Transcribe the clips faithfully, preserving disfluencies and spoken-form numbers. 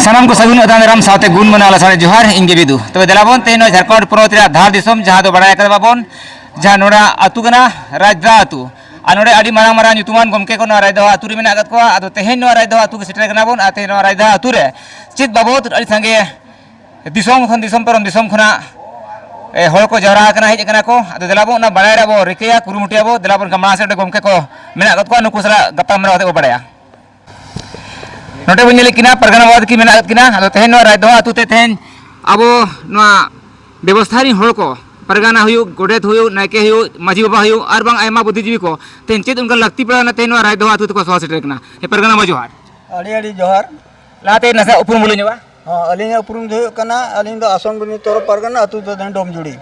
ᱥᱟᱱᱟᱢ ᱠᱚ ᱥᱟᱹᱜᱩᱱ ᱟᱛᱟᱝ ᱫᱟᱨᱟᱢ ᱥᱟᱶᱛᱮ ᱜᱩᱱ ᱢᱟᱱᱟᱣ ᱞᱟᱥᱟᱲᱦᱮᱫ ᱡᱚᱦᱟᱨ, ᱤᱧ ᱜᱮ ᱵᱤᱫᱩ᱾ ᱛᱚᱵᱮ ᱫᱮᱞᱟ ᱵᱚᱱ ᱛᱮᱦᱮᱧ ᱱᱚᱣᱟ ᱡᱷᱟᱲᱠᱷᱚᱸᱰ ᱯᱚᱱᱚᱛ ᱨᱮᱭᱟᱜ ᱫᱷᱟᱲ ᱫᱤᱥᱚᱢ, ᱡᱟᱦᱟᱸ ᱫᱚ ᱵᱟᱲᱟᱭ ᱠᱟᱫᱟ ᱵᱟᱵᱚᱱ, ᱡᱟᱦᱟᱸ ᱱᱚᱰᱮ ᱟᱹᱛᱩ ᱠᱟᱱᱟ ᱨᱟᱡᱽᱫᱟ ᱟᱹᱛᱩ᱾ ᱟᱨ ᱱᱚᱰᱮ ᱟᱹᱰᱤ ᱢᱟᱨᱟᱝ ᱢᱟᱨᱟᱝ ᱧᱩᱛᱩᱢᱟᱱ ᱜᱚᱢᱠᱮ ᱠᱚ ᱱᱚᱣᱟ ᱨᱟᱡᱽᱫᱟ ᱟᱹᱛᱩ ᱨᱮ ᱢᱮᱱᱟᱜ ᱟᱠᱟᱫ ᱠᱚᱣᱟ᱾ ᱟᱫᱚ ᱛᱮᱦᱮᱧ ᱱᱚᱣᱟ ᱨᱟᱡᱽᱫᱟ ᱟᱹᱛᱩ ᱜᱮ ᱥᱮᱴᱮᱨ ᱠᱟᱱᱟ ᱵᱚᱱ᱾ ᱟᱨ ᱛᱮᱦᱮᱧ ᱱᱚᱣᱟ ᱨᱟᱡᱽᱫᱟ ᱟᱹᱛᱩ ᱨᱮ ᱪᱮᱫ ᱵᱟᱵᱚᱫ ᱟᱹᱰᱤ ᱥᱟᱸᱜᱮ ᱫᱤᱥᱚᱢ ᱠᱷᱚᱱ, ᱫᱤᱥᱚᱢ ᱯᱟᱨᱚᱢ ᱫᱤᱥᱚᱢ ᱠᱷᱚᱱᱟᱜ, ᱮ, ᱦᱚᱲ ᱠᱚ ᱡᱟᱣᱨᱟ ᱟᱠᱟᱱᱟ, ᱦᱮᱡ ᱟᱠᱟᱱᱟ ᱠᱚ᱾ ᱟᱫᱚ ᱫᱮᱞᱟ ᱵᱚᱱ ᱚᱱᱟ ᱵᱟᱲᱟᱭ ᱨᱮᱭᱟᱜ ᱵᱚ ᱨᱤᱠᱟᱹᱭᱟ, ᱠᱩᱨᱩᱢᱩᱴᱩᱭᱟ ᱵᱚ᱾ ᱫᱮᱞᱟ ᱵᱚᱱ ᱢᱟᱲᱟᱝ ᱥᱮᱫ ᱨᱮ ᱜᱚᱢᱠᱮ ᱠᱚ ᱢᱮᱱᱟᱜ ᱟᱠᱟᱫ ᱠᱚᱣᱟ, ᱱᱩᱠᱩ ᱥᱟᱞᱟᱜ ᱜᱟᱯᱟᱞᱢᱟᱨᱟᱣ ᱠᱟᱛᱮ ᱵᱚ ᱵᱟᱲᱟᱭᱟ᱾ ᱱᱚᱰᱮ ᱵᱚᱱ ᱧᱮᱞᱮᱫ ᱠᱤᱱᱟ ᱯᱟᱨᱜᱟᱱᱟ ᱵᱟᱵᱟ ᱛᱟᱹᱠᱤᱱ ᱢᱮᱱᱟᱜ ᱟᱠᱟᱫ ᱠᱤᱱᱟ᱾ ᱟᱫᱚ ᱛᱮᱦᱮᱧ ᱱᱚᱣᱟ ᱨᱟᱡᱽᱫᱚᱦᱟ ᱟᱹᱛᱩ ᱛᱮ ᱛᱮᱦᱮᱧ ᱟᱵᱚ ᱱᱚᱣᱟ ᱵᱮᱵᱚᱥᱛᱷᱟ ᱨᱤᱱ ᱦᱚᱲ ᱠᱚ, ᱯᱟᱨᱜᱟᱱᱟ ᱦᱩᱭᱩᱜ, ᱜᱚᱰᱮᱛ ᱦᱩᱭᱩᱜ, ᱱᱟᱭᱠᱮ ᱦᱩᱭᱩᱜ, ᱢᱟᱹᱡᱷᱤ ᱵᱟᱵᱟ ᱦᱩᱭᱩᱜ, ᱟᱨ ᱵᱟᱝ ᱟᱭᱢᱟ ᱵᱩᱫᱽᱫᱷᱤᱡᱤᱵᱤ ᱠᱚ, ᱛᱮᱦᱮᱧ ᱪᱮᱫ ᱚᱱᱠᱟ ᱞᱟᱹᱠᱛᱤ ᱯᱟᱲᱟᱣᱱᱟ ᱛᱮᱦᱮᱧ ᱱᱚᱣᱟ ᱨᱟᱡᱽᱫᱚᱦᱟ ᱟᱹᱛᱩ ᱛᱮᱠᱚ ᱥᱚᱦᱚᱨ ᱥᱮᱴᱮᱨ ᱠᱟᱱᱟ? ᱦᱮᱸ ᱯᱟᱨᱜᱟᱱᱟ ᱵᱟᱵᱟ ᱡᱚᱦᱟᱨ᱾ ᱟᱹᱰᱤ ᱟᱹᱰᱤ ᱡᱚᱦᱟᱨ᱾ ᱞᱟᱦᱟᱛᱮ ᱱᱟᱥᱮ ᱩᱯᱨᱩᱢ ᱵᱚ ᱞᱟᱹᱭ ᱧᱚᱜᱟ᱾ ᱦᱚᱸ, ᱟᱹᱞᱤᱧᱟᱜ ᱩᱯᱨᱩᱢ ᱫᱚ ᱦᱩᱭᱩᱜ ᱠᱟᱱᱟ, ᱟᱹᱞᱤᱧ ᱫᱚ ᱟᱥᱚᱱ ᱵᱤᱱᱤ ᱛᱚᱨᱚᱯ ᱯᱟᱨᱜᱟᱱᱟ, ᱟᱹᱛᱩ ᱫᱚ ᱰᱚᱢᱡᱩᱲᱤ᱾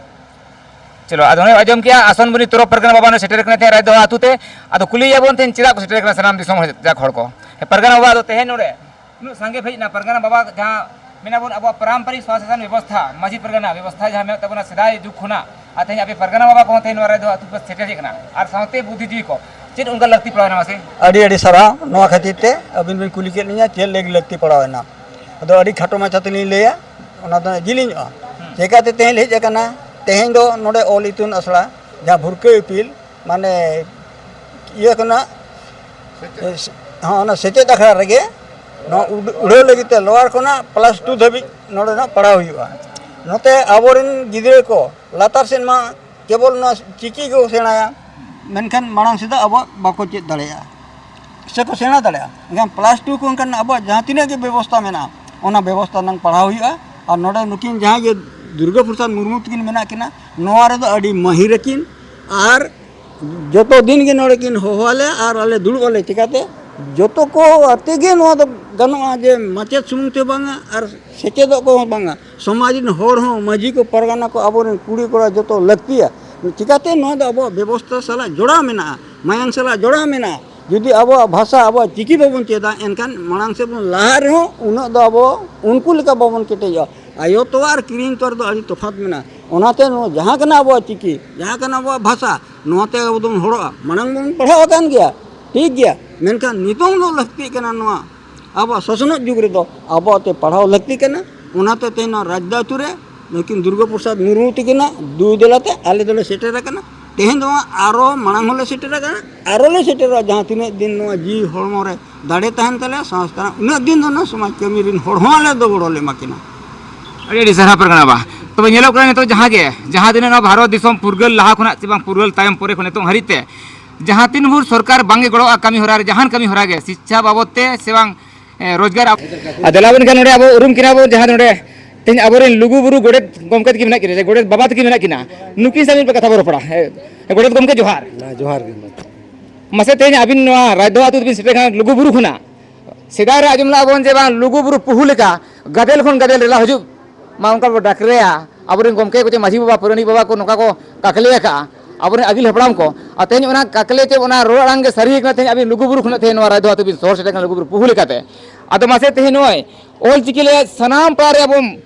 ᱪᱚᱞᱚ, ᱟᱫᱚ ᱱᱚᱜᱼᱚᱭ ᱟᱸᱡᱚᱢ ᱠᱮᱜᱼᱟ, ᱟᱥᱚᱱ ᱵᱤᱱᱤ ᱛᱚᱨᱚᱯ ᱯᱟᱨᱜᱟᱱᱟ ᱵᱟᱵᱟ ᱱᱚᱰᱮ ᱥᱮᱴᱮᱨ ᱠᱟᱱᱟ ᱛᱮᱦᱮᱧ ᱨᱟᱡᱽᱫᱚᱦᱟ ᱟᱹᱛᱩ ᱛᱮ᱾ ᱟᱫᱚ ᱠᱩᱞᱤᱭᱮᱭᱟ ᱵᱚᱱ ᱛᱮᱦᱮᱧ ᱪᱮᱫᱟᱜ ᱠᱚ ᱥᱮᱴᱮᱨ ᱠᱟᱱᱟ ᱥᱟᱱᱟᱢ ᱫᱤᱥᱚᱢ ᱦᱚᱲ, ᱡᱟᱠ ᱦᱚᱲ ᱠᱚ᱾ ᱦᱮᱸ, ᱯᱟᱨᱜᱟᱱᱟ ᱵᱟᱵᱟ, ᱟᱫᱚ ᱛᱮᱦᱮᱧ ᱱᱚᱰᱮ ᱩᱱᱟᱹᱜ ᱥᱟᱸᱜᱮ ᱯᱮ ᱦᱮᱡ ᱮᱱᱟ, ᱯᱟᱨᱜᱟᱱᱟ ᱵᱟᱵᱟ ᱡᱟᱦᱟᱸ ᱢᱮᱱᱟᱵᱚᱱ ᱟᱵᱚᱣᱟᱜ ᱯᱟᱨᱟᱢᱯᱟᱨᱤᱠ ᱥᱚᱢᱟᱡᱽ ᱥᱟᱥᱚᱱ ᱵᱮᱵᱚᱥᱛᱷᱟ, ᱢᱟᱹᱡᱷᱤ ᱯᱟᱨᱜᱟᱱᱟ ᱵᱮᱵᱚᱥᱛᱷᱟ ᱡᱟᱦᱟᱸ ᱢᱮᱱᱟᱜ ᱛᱟᱵᱚᱱᱟ ᱥᱮᱫᱟᱭ ᱡᱩᱜᱽ ᱠᱷᱚᱱᱟᱜ, ᱟᱨ ᱛᱮᱦᱮᱧ ᱟᱯᱮ ᱯᱟᱨᱜᱟᱱᱟ ᱵᱟᱵᱟ ᱠᱚᱦᱚᱸ ᱛᱮᱦᱮᱧ ᱱᱚᱣᱟ ᱨᱮ ᱫᱚ ᱟᱹᱛᱩ ᱯᱮ ᱥᱮᱴᱮᱨ ᱦᱮᱡ ᱠᱟᱱᱟ, ᱟᱨ ᱥᱟᱶᱛᱮ ᱵᱩᱫᱽᱫᱷᱤᱡᱤᱵᱤ ᱠᱚ, ᱪᱮᱫ ᱚᱱᱠᱟ ᱞᱟᱹᱠᱛᱤ ᱯᱟᱲᱟᱣᱮᱱᱟ ᱢᱟᱥᱮ? ᱟᱹᱰᱤ ᱟᱹᱰᱤ ᱥᱟᱨᱦᱟᱣ᱾ ᱱᱚᱣᱟ ᱠᱷᱟᱹᱛᱤᱨ ᱛᱮ ᱟᱹᱵᱤᱱ ᱵᱤᱱ ᱠᱩᱞᱤ ᱠᱮᱫ ᱞᱤᱧᱟ ᱪᱮᱫ ᱞᱟᱹᱜᱤᱫ ᱞᱟᱹᱠᱛᱤ ᱯᱟᱲᱟᱣᱮᱱᱟ᱾ ᱟᱫᱚ ᱟᱹᱰᱤ ᱠᱷᱟᱴᱚ ᱢᱟᱪᱷᱟ ᱛᱮᱞᱤᱧ ᱞᱟᱹᱭᱟ, ᱚᱱᱟ ᱫᱚ ᱡᱤᱞᱤᱧᱚᱜᱼᱟ᱾ ᱦᱩᱸ᱾ ᱪᱮᱠᱟᱛᱮ ᱛᱮᱦᱮᱧ ᱞᱮ ᱦᱮᱡ ᱟᱠᱟᱱᱟ? ᱛᱮᱦᱮᱧ ᱫᱚ ᱱᱚᱰᱮ ᱚᱞ ᱤᱛᱩᱱ ᱟᱥᱲᱟ, ᱡᱟᱦᱟᱸ ᱵᱷᱩᱨᱠᱟᱹ ᱤᱯᱤᱞ, ᱢᱟᱱᱮ, ᱤᱭᱟᱹ ᱠᱟᱱᱟ, ᱦᱚᱸ, ᱚᱱᱟ ᱥᱮᱪᱮᱫ ᱟᱠᱷᱲᱟ ᱨᱮᱜᱮ ᱱᱚᱣᱟ ᱩᱰ-, ᱩᱰᱷᱟᱹᱣ ᱞᱟᱹᱜᱤᱫ ᱛᱮ ᱞᱳᱣᱟᱨ ᱠᱷᱚᱱᱟᱜ ᱯᱞᱟᱥ ᱴᱩ ᱫᱷᱟᱹᱵᱤᱡ ᱱᱚᱰᱮᱱᱟᱜ ᱯᱟᱲᱦᱟᱣ ᱦᱩᱭᱩᱜᱼᱟ᱾ ᱱᱚᱛᱮ ᱟᱵᱚᱨᱮᱱ ᱜᱤᱫᱽᱨᱟᱹ ᱠᱚ ᱞᱟᱛᱟᱨ ᱥᱮᱫ ᱢᱟ ᱠᱮᱵᱚᱞ ᱱᱚᱣᱟ ᱪᱤᱠᱤ ᱠᱚ ᱥᱮᱬᱟᱭᱟ, ᱢᱮᱱᱠᱷᱟᱱ ᱢᱟᱲᱟᱝ ᱥᱮᱫ ᱫᱚ ᱟᱵᱚᱣᱟᱜ ᱵᱟᱠᱚ ᱪᱮᱫ ᱫᱟᱲᱮᱭᱟᱜᱼᱟ, ᱥᱮᱠᱚ ᱥᱮᱬᱟ ᱫᱟᱲᱮᱭᱟᱜᱼᱟ᱾ ᱮᱱᱠᱷᱟᱱ ᱯᱞᱟᱥ ᱴᱩ ᱠᱚ ᱮᱱᱠᱷᱟᱱ ᱟᱵᱚᱣᱟᱜ ᱡᱟᱦᱟᱸ ᱛᱤᱱᱟᱹᱜ ᱜᱮ ᱵᱮᱵᱚᱥᱛᱷᱟ ᱢᱮᱱᱟᱜᱼᱟ, ᱚᱱᱟ ᱵᱮᱵᱚᱥᱛᱷᱟ ᱱᱟᱝ ᱯᱟᱲᱦᱟᱣ ᱦᱩᱭᱩᱜᱼᱟ᱾ ᱟᱨ ᱱᱚᱰᱮ ᱱᱩᱠᱤᱱ ᱡᱟᱦᱟᱸᱭ ᱜᱮ ᱫᱩᱨᱜᱟᱹ ᱯᱨᱚᱥᱟᱫᱽ ᱢᱩᱨᱢᱩ ᱛᱟᱹᱠᱤᱱ ᱢᱮᱱᱟᱜ ᱠᱤᱱᱟ, ᱱᱚᱣᱟ ᱨᱮᱫᱚ ᱟᱹᱰᱤ ᱢᱟᱹᱦᱤᱨ ᱟᱹᱠᱤᱱ᱾ ᱟᱨ ᱡᱚᱛᱚ ᱫᱤᱱ ᱜᱮ ᱱᱚᱰᱮ ᱠᱤᱱ ᱦᱚᱦᱚ ᱟᱞᱮ ᱟᱨ ᱟᱞᱮ ᱫᱩᱲᱩᱵ ᱟᱞᱮ᱾ ᱪᱤᱠᱟᱹᱛᱮ? ᱡᱚᱛᱚ ᱠᱚ ᱟᱛᱮ ᱜᱮ ᱱᱚᱣᱟ ᱫᱚ ᱜᱟᱱᱚᱜᱼᱟ, ᱡᱮ ᱢᱟᱪᱮᱫ ᱥᱩᱢᱩᱝ ᱛᱮ ᱵᱟᱝᱟ ᱟᱨ ᱥᱮᱪᱮᱫᱚᱜ ᱠᱚᱦᱚᱸ ᱵᱟᱝᱟ, ᱥᱚᱢᱟᱡᱽ ᱨᱮᱱ ᱦᱚᱲ ᱦᱚᱸ, ᱢᱟᱹᱡᱷᱤ ᱠᱚ, ᱯᱟᱨᱜᱟᱱᱟ ᱠᱚ, ᱟᱵᱚᱨᱮᱱ ᱠᱩᱲᱤ ᱠᱚᱲᱟ ᱡᱚᱛᱚ ᱞᱟᱹᱠᱛᱤᱭᱟ᱾ ᱪᱤᱠᱟᱹᱛᱮ? ᱱᱚᱣᱟ ᱫᱚ ᱟᱵᱚᱣᱟᱜ ᱵᱮᱵᱚᱥᱛᱷᱟ ᱥᱟᱞᱟᱜ ᱡᱚᱲᱟᱣ ᱢᱮᱱᱟᱜᱼᱟ, ᱢᱟᱭᱟᱝ ᱥᱟᱞᱟᱜ ᱡᱚᱲᱟᱣ ᱢᱮᱱᱟᱜᱼᱟ᱾ ᱡᱩᱫᱤ ᱟᱵᱚᱣᱟᱜ ᱵᱷᱟᱥᱟ, ᱟᱵᱚᱣᱟᱜ ᱪᱤᱠᱤ ᱵᱟᱵᱚᱱ ᱪᱮᱫᱟ, ᱮᱱᱠᱷᱟᱱ ᱢᱟᱲᱟᱝ ᱥᱮᱫ ᱵᱚᱱ ᱞᱟᱦᱟᱜ ᱨᱮᱦᱚᱸ ᱩᱱᱟᱹᱜ ᱫᱚ ᱟᱵᱚ ᱩᱱᱠᱩ ᱞᱮᱠᱟ ᱵᱟᱵᱚᱱ ᱠᱮᱴᱮᱡᱚᱜᱼᱟ᱾ ᱟᱭᱳ ᱛᱚᱣᱟ ᱟᱨ ᱠᱤᱨᱤᱧ ᱛᱚᱣᱟ ᱨᱮᱫᱚ ᱟᱹᱰᱤ ᱛᱚᱯᱷᱟᱛ ᱢᱮᱱᱟᱜᱼᱟ᱾ ᱚᱱᱟᱛᱮ ᱱᱚᱣᱟ ᱡᱟᱦᱟᱸ ᱠᱟᱱᱟ ᱟᱵᱚᱣᱟᱜ ᱪᱤᱠᱤ, ᱡᱟᱦᱟᱸ ᱠᱟᱱᱟ ᱟᱵᱚᱣᱟᱜ ᱵᱷᱟᱥᱟ, ᱱᱚᱣᱟᱛᱮ ᱟᱵᱚ ᱫᱚᱵᱚᱱ ᱦᱚᱲᱚᱜᱼᱟ᱾ ᱢᱟᱲᱟᱝ ᱵᱚᱱ ᱯᱟᱲᱦᱟᱣ ᱟᱠᱟᱱ ᱜᱮᱭᱟ, ᱴᱷᱤᱠ ᱜᱮᱭᱟ, ᱢᱮᱱᱠᱷᱟᱱ ᱱᱤᱛᱚᱝ ᱫᱚ ᱞᱟᱹᱠᱛᱤᱜ ᱠᱟᱱᱟ ᱱᱚᱣᱟ ᱟᱵᱚᱣᱟᱜ ᱥᱚᱥᱱᱚᱜ ᱡᱩᱜᱽ ᱨᱮᱫᱚ ᱟᱵᱚᱣᱟᱜ ᱛᱮ ᱯᱟᱲᱦᱟᱣ ᱞᱟᱹᱠᱛᱤ ᱠᱟᱱᱟ᱾ ᱚᱱᱟᱛᱮ ᱛᱮᱦᱮᱧ ᱱᱚᱣᱟ ᱨᱟᱡᱽᱫᱟ ᱟᱹᱛᱩ ᱨᱮ ᱱᱩᱠᱤᱱ ᱫᱩᱨᱜᱟᱹ ᱯᱨᱚᱥᱟᱫᱽ ᱢᱩᱨᱢᱩ ᱛᱟᱹᱠᱤᱱᱟᱜ ᱫᱩ ᱫᱮᱞᱟᱛᱮ ᱟᱞᱮ ᱫᱚᱞᱮ ᱥᱮᱴᱮᱨ ᱟᱠᱟᱱᱟ᱾ ᱛᱮᱦᱮᱧ ᱫᱚ ᱟᱨᱚ ᱢᱟᱲᱟᱝ ᱦᱚᱸᱞᱮ ᱥᱮᱴᱮᱨ ᱟᱠᱟᱱᱟ, ᱟᱨᱚ ᱞᱮ ᱥᱮᱴᱮᱨᱚᱜᱼᱟ᱾ ᱡᱟᱦᱟᱸ ᱛᱤᱱᱟᱹᱜ ᱫᱤᱱ ᱱᱚᱣᱟ ᱡᱤᱣᱤ ᱦᱚᱲᱢᱚ ᱨᱮ ᱫᱟᱲᱮ ᱛᱟᱦᱮᱱ ᱛᱟᱞᱮᱭᱟ, ᱥᱟᱦᱚᱥ ᱛᱟᱦᱮᱱᱟ, ᱩᱱᱟᱹᱜ ᱫᱤᱱ ᱫᱚ ᱱᱚᱣᱟ ᱥᱚᱢᱟᱡᱽ ᱠᱟᱹᱢᱤ ᱨᱮᱱ ᱦᱚᱲ ᱦᱚᱸ ᱟᱞᱮ ᱫᱚ ᱜᱚᱲᱚ ᱞᱮ ᱮᱢᱟ ᱠᱤᱱᱟ᱾ ᱟᱹᱰᱤ ᱟᱹᱰᱤ ᱥᱟᱨᱦᱟᱣ ᱯᱟᱨᱜᱟᱱᱟ ᱵᱟ᱾ ᱛᱚᱵᱮ ᱧᱮᱞᱚᱜ ᱠᱟᱱᱟ ᱱᱤᱛᱚᱜ ᱡᱟᱦᱟᱸ ᱜᱮ, ᱡᱟᱦᱟᱸ ᱛᱤᱱᱟᱹᱜ ᱱᱚᱣᱟ ᱵᱷᱟᱨᱚᱛ ᱫᱤᱥᱚᱢ ᱯᱷᱩᱨᱜᱟᱹᱞ ᱞᱟᱦᱟ ᱠᱷᱚᱱᱟᱜ ᱪᱮ ᱵᱟᱝ ᱯᱷᱩᱨᱜᱟᱹᱞ ᱛᱟᱭᱚᱢ ᱯᱚᱨᱮ ᱠᱷᱚᱱ ᱱᱤᱛᱚᱜ ᱦᱟᱹᱨᱤᱡ ᱛᱮ ᱡᱟᱦᱟᱸ ᱛᱤᱱ ᱵᱷᱳᱨ ᱥᱚᱨᱠᱟᱨ ᱵᱟᱝ ᱜᱮ ᱜᱚᱲᱚᱜᱼᱟ ᱠᱟᱹᱢᱤ ᱦᱚᱨᱟ ᱨᱮ, ᱡᱟᱦᱟᱱ ᱠᱟᱹᱢᱤ ᱦᱚᱨᱟ ᱜᱮ, ᱥᱤᱪᱪᱷᱟ ᱵᱟᱵᱚᱫ ᱛᱮ ᱥᱮ ᱵᱟᱝ, ᱮ, ᱨᱳᱡᱽᱜᱟᱨ ᱟᱯ-, ᱟᱨ ᱫᱮᱞᱟ ᱵᱚᱱ ᱠᱷᱟᱱ ᱱᱚᱰᱮ ᱟᱵᱚ ᱩᱨᱩᱢ ᱠᱤᱱᱟ ᱵᱚᱱ, ᱡᱟᱦᱟᱸ ᱱᱚᱰᱮ ᱛᱮᱦᱮᱧ ᱟᱵᱚᱨᱮᱱ ᱞᱩᱜᱩ ᱵᱩᱨᱩ ᱜᱚᱰᱮᱛ ᱜᱚᱢᱠᱮ ᱛᱟᱹᱠᱤᱱ ᱢᱮᱱᱟᱜ ᱠᱤᱱᱟ, ᱜᱚᱰᱮᱛ ᱵᱟᱵᱟ ᱛᱟᱹᱠᱤᱱ ᱢᱮᱱᱟᱜ ᱠᱤᱱᱟ, ᱱᱩᱠᱤᱱ ᱥᱟᱶ ᱢᱤᱫ ᱵᱟᱨ ᱠᱟᱛᱷᱟ ᱵᱚᱱ ᱨᱚᱯᱚᱲᱟ᱾ ᱦᱮᱸ, ᱜᱚᱰᱮᱛ ᱜᱚᱢᱠᱮ ᱡᱚᱦᱟᱨ᱾ ᱦᱮᱸ, ᱡᱚᱦᱟᱨ ᱜᱮ ᱢᱟ᱾ ᱢᱟᱥᱮ ᱛᱮᱦᱮᱧ ᱟᱹᱵᱤᱱ ᱱᱚᱣᱟ ᱨᱟᱡᱽᱫᱚᱦᱟ ᱟᱹᱛᱩ ᱛᱮᱵᱤᱱ ᱥᱮᱴᱮᱨ ᱠᱟᱱᱟ ᱞᱩᱜᱩ ᱵᱩᱨᱩ ᱠᱷᱚᱱᱟᱜ, ᱥᱮᱫᱟᱭ ᱨᱮ ᱟᱸᱡᱚᱢ ᱞᱮᱫᱟ ᱵᱚᱱ ᱡᱮ ᱵᱟᱝ ᱞᱩᱜᱩ ᱵᱩᱨᱩ ᱯᱩᱦᱩ ᱞᱮᱠᱟ ᱜᱟᱫᱮᱞ ᱠᱷᱚᱱ ᱜᱟᱫᱮᱞ ᱨᱮᱞᱟ ᱦᱤᱡᱩᱜ ᱢᱟ, ᱚᱱᱠᱟ ᱵᱚ ᱰᱟᱠᱨᱮᱭᱟ᱾ ᱟᱵᱚᱨᱮᱱ ᱜᱚᱢᱠᱮ ᱠᱚ ᱪᱮ ᱢᱟᱹᱡᱷᱤ ᱵᱟᱵᱟ, ᱯᱟᱨᱟᱱᱤᱠ ᱵᱟᱵᱟ ᱠᱚ ᱱᱚᱝᱠᱟ ᱠᱚ ᱠᱟᱠᱞᱮ ᱟᱠᱟᱫᱼᱟ ᱟᱵᱚᱨᱮᱱ ᱟᱹᱜᱤᱞ ᱦᱟᱯᱲᱟᱢ ᱠᱚ᱾ ᱟᱨ ᱛᱮᱦᱮᱧ ᱚᱱᱟ ᱠᱟᱠᱞᱮ ᱪᱮ ᱚᱱᱟ ᱨᱚᱲ ᱟᱲᱟᱝ ᱜᱮ ᱥᱟᱹᱨᱤ ᱟᱠᱟᱱᱟ᱾ ᱛᱮᱦᱮᱧ ᱟᱹᱵᱤᱱ ᱞᱩᱜᱩ ᱵᱩᱨᱩ ᱠᱷᱚᱱᱟᱜ ᱛᱮᱦᱮᱧ ᱱᱚᱣᱟ ᱨᱟᱡᱽᱫᱚᱦᱟ ᱟᱹᱛᱩ ᱵᱤᱱ ᱥᱚᱦᱚᱨ ᱥᱮᱴᱮᱨ ᱠᱟᱱᱟ ᱞᱩᱜᱩ ᱵᱩᱨᱩ ᱯᱩᱦᱩ ᱞᱮᱠᱟᱛᱮ᱾ ᱟᱫᱚ ᱢᱟᱥᱮ ᱛᱮᱦᱮᱧ ᱱᱚᱜᱼᱚᱭ ᱚᱞ ᱪᱤᱠᱤ ᱞᱮ ᱥᱟᱱᱟᱢ ᱯᱟᱲᱟ ᱨᱮ ᱟᱵᱚ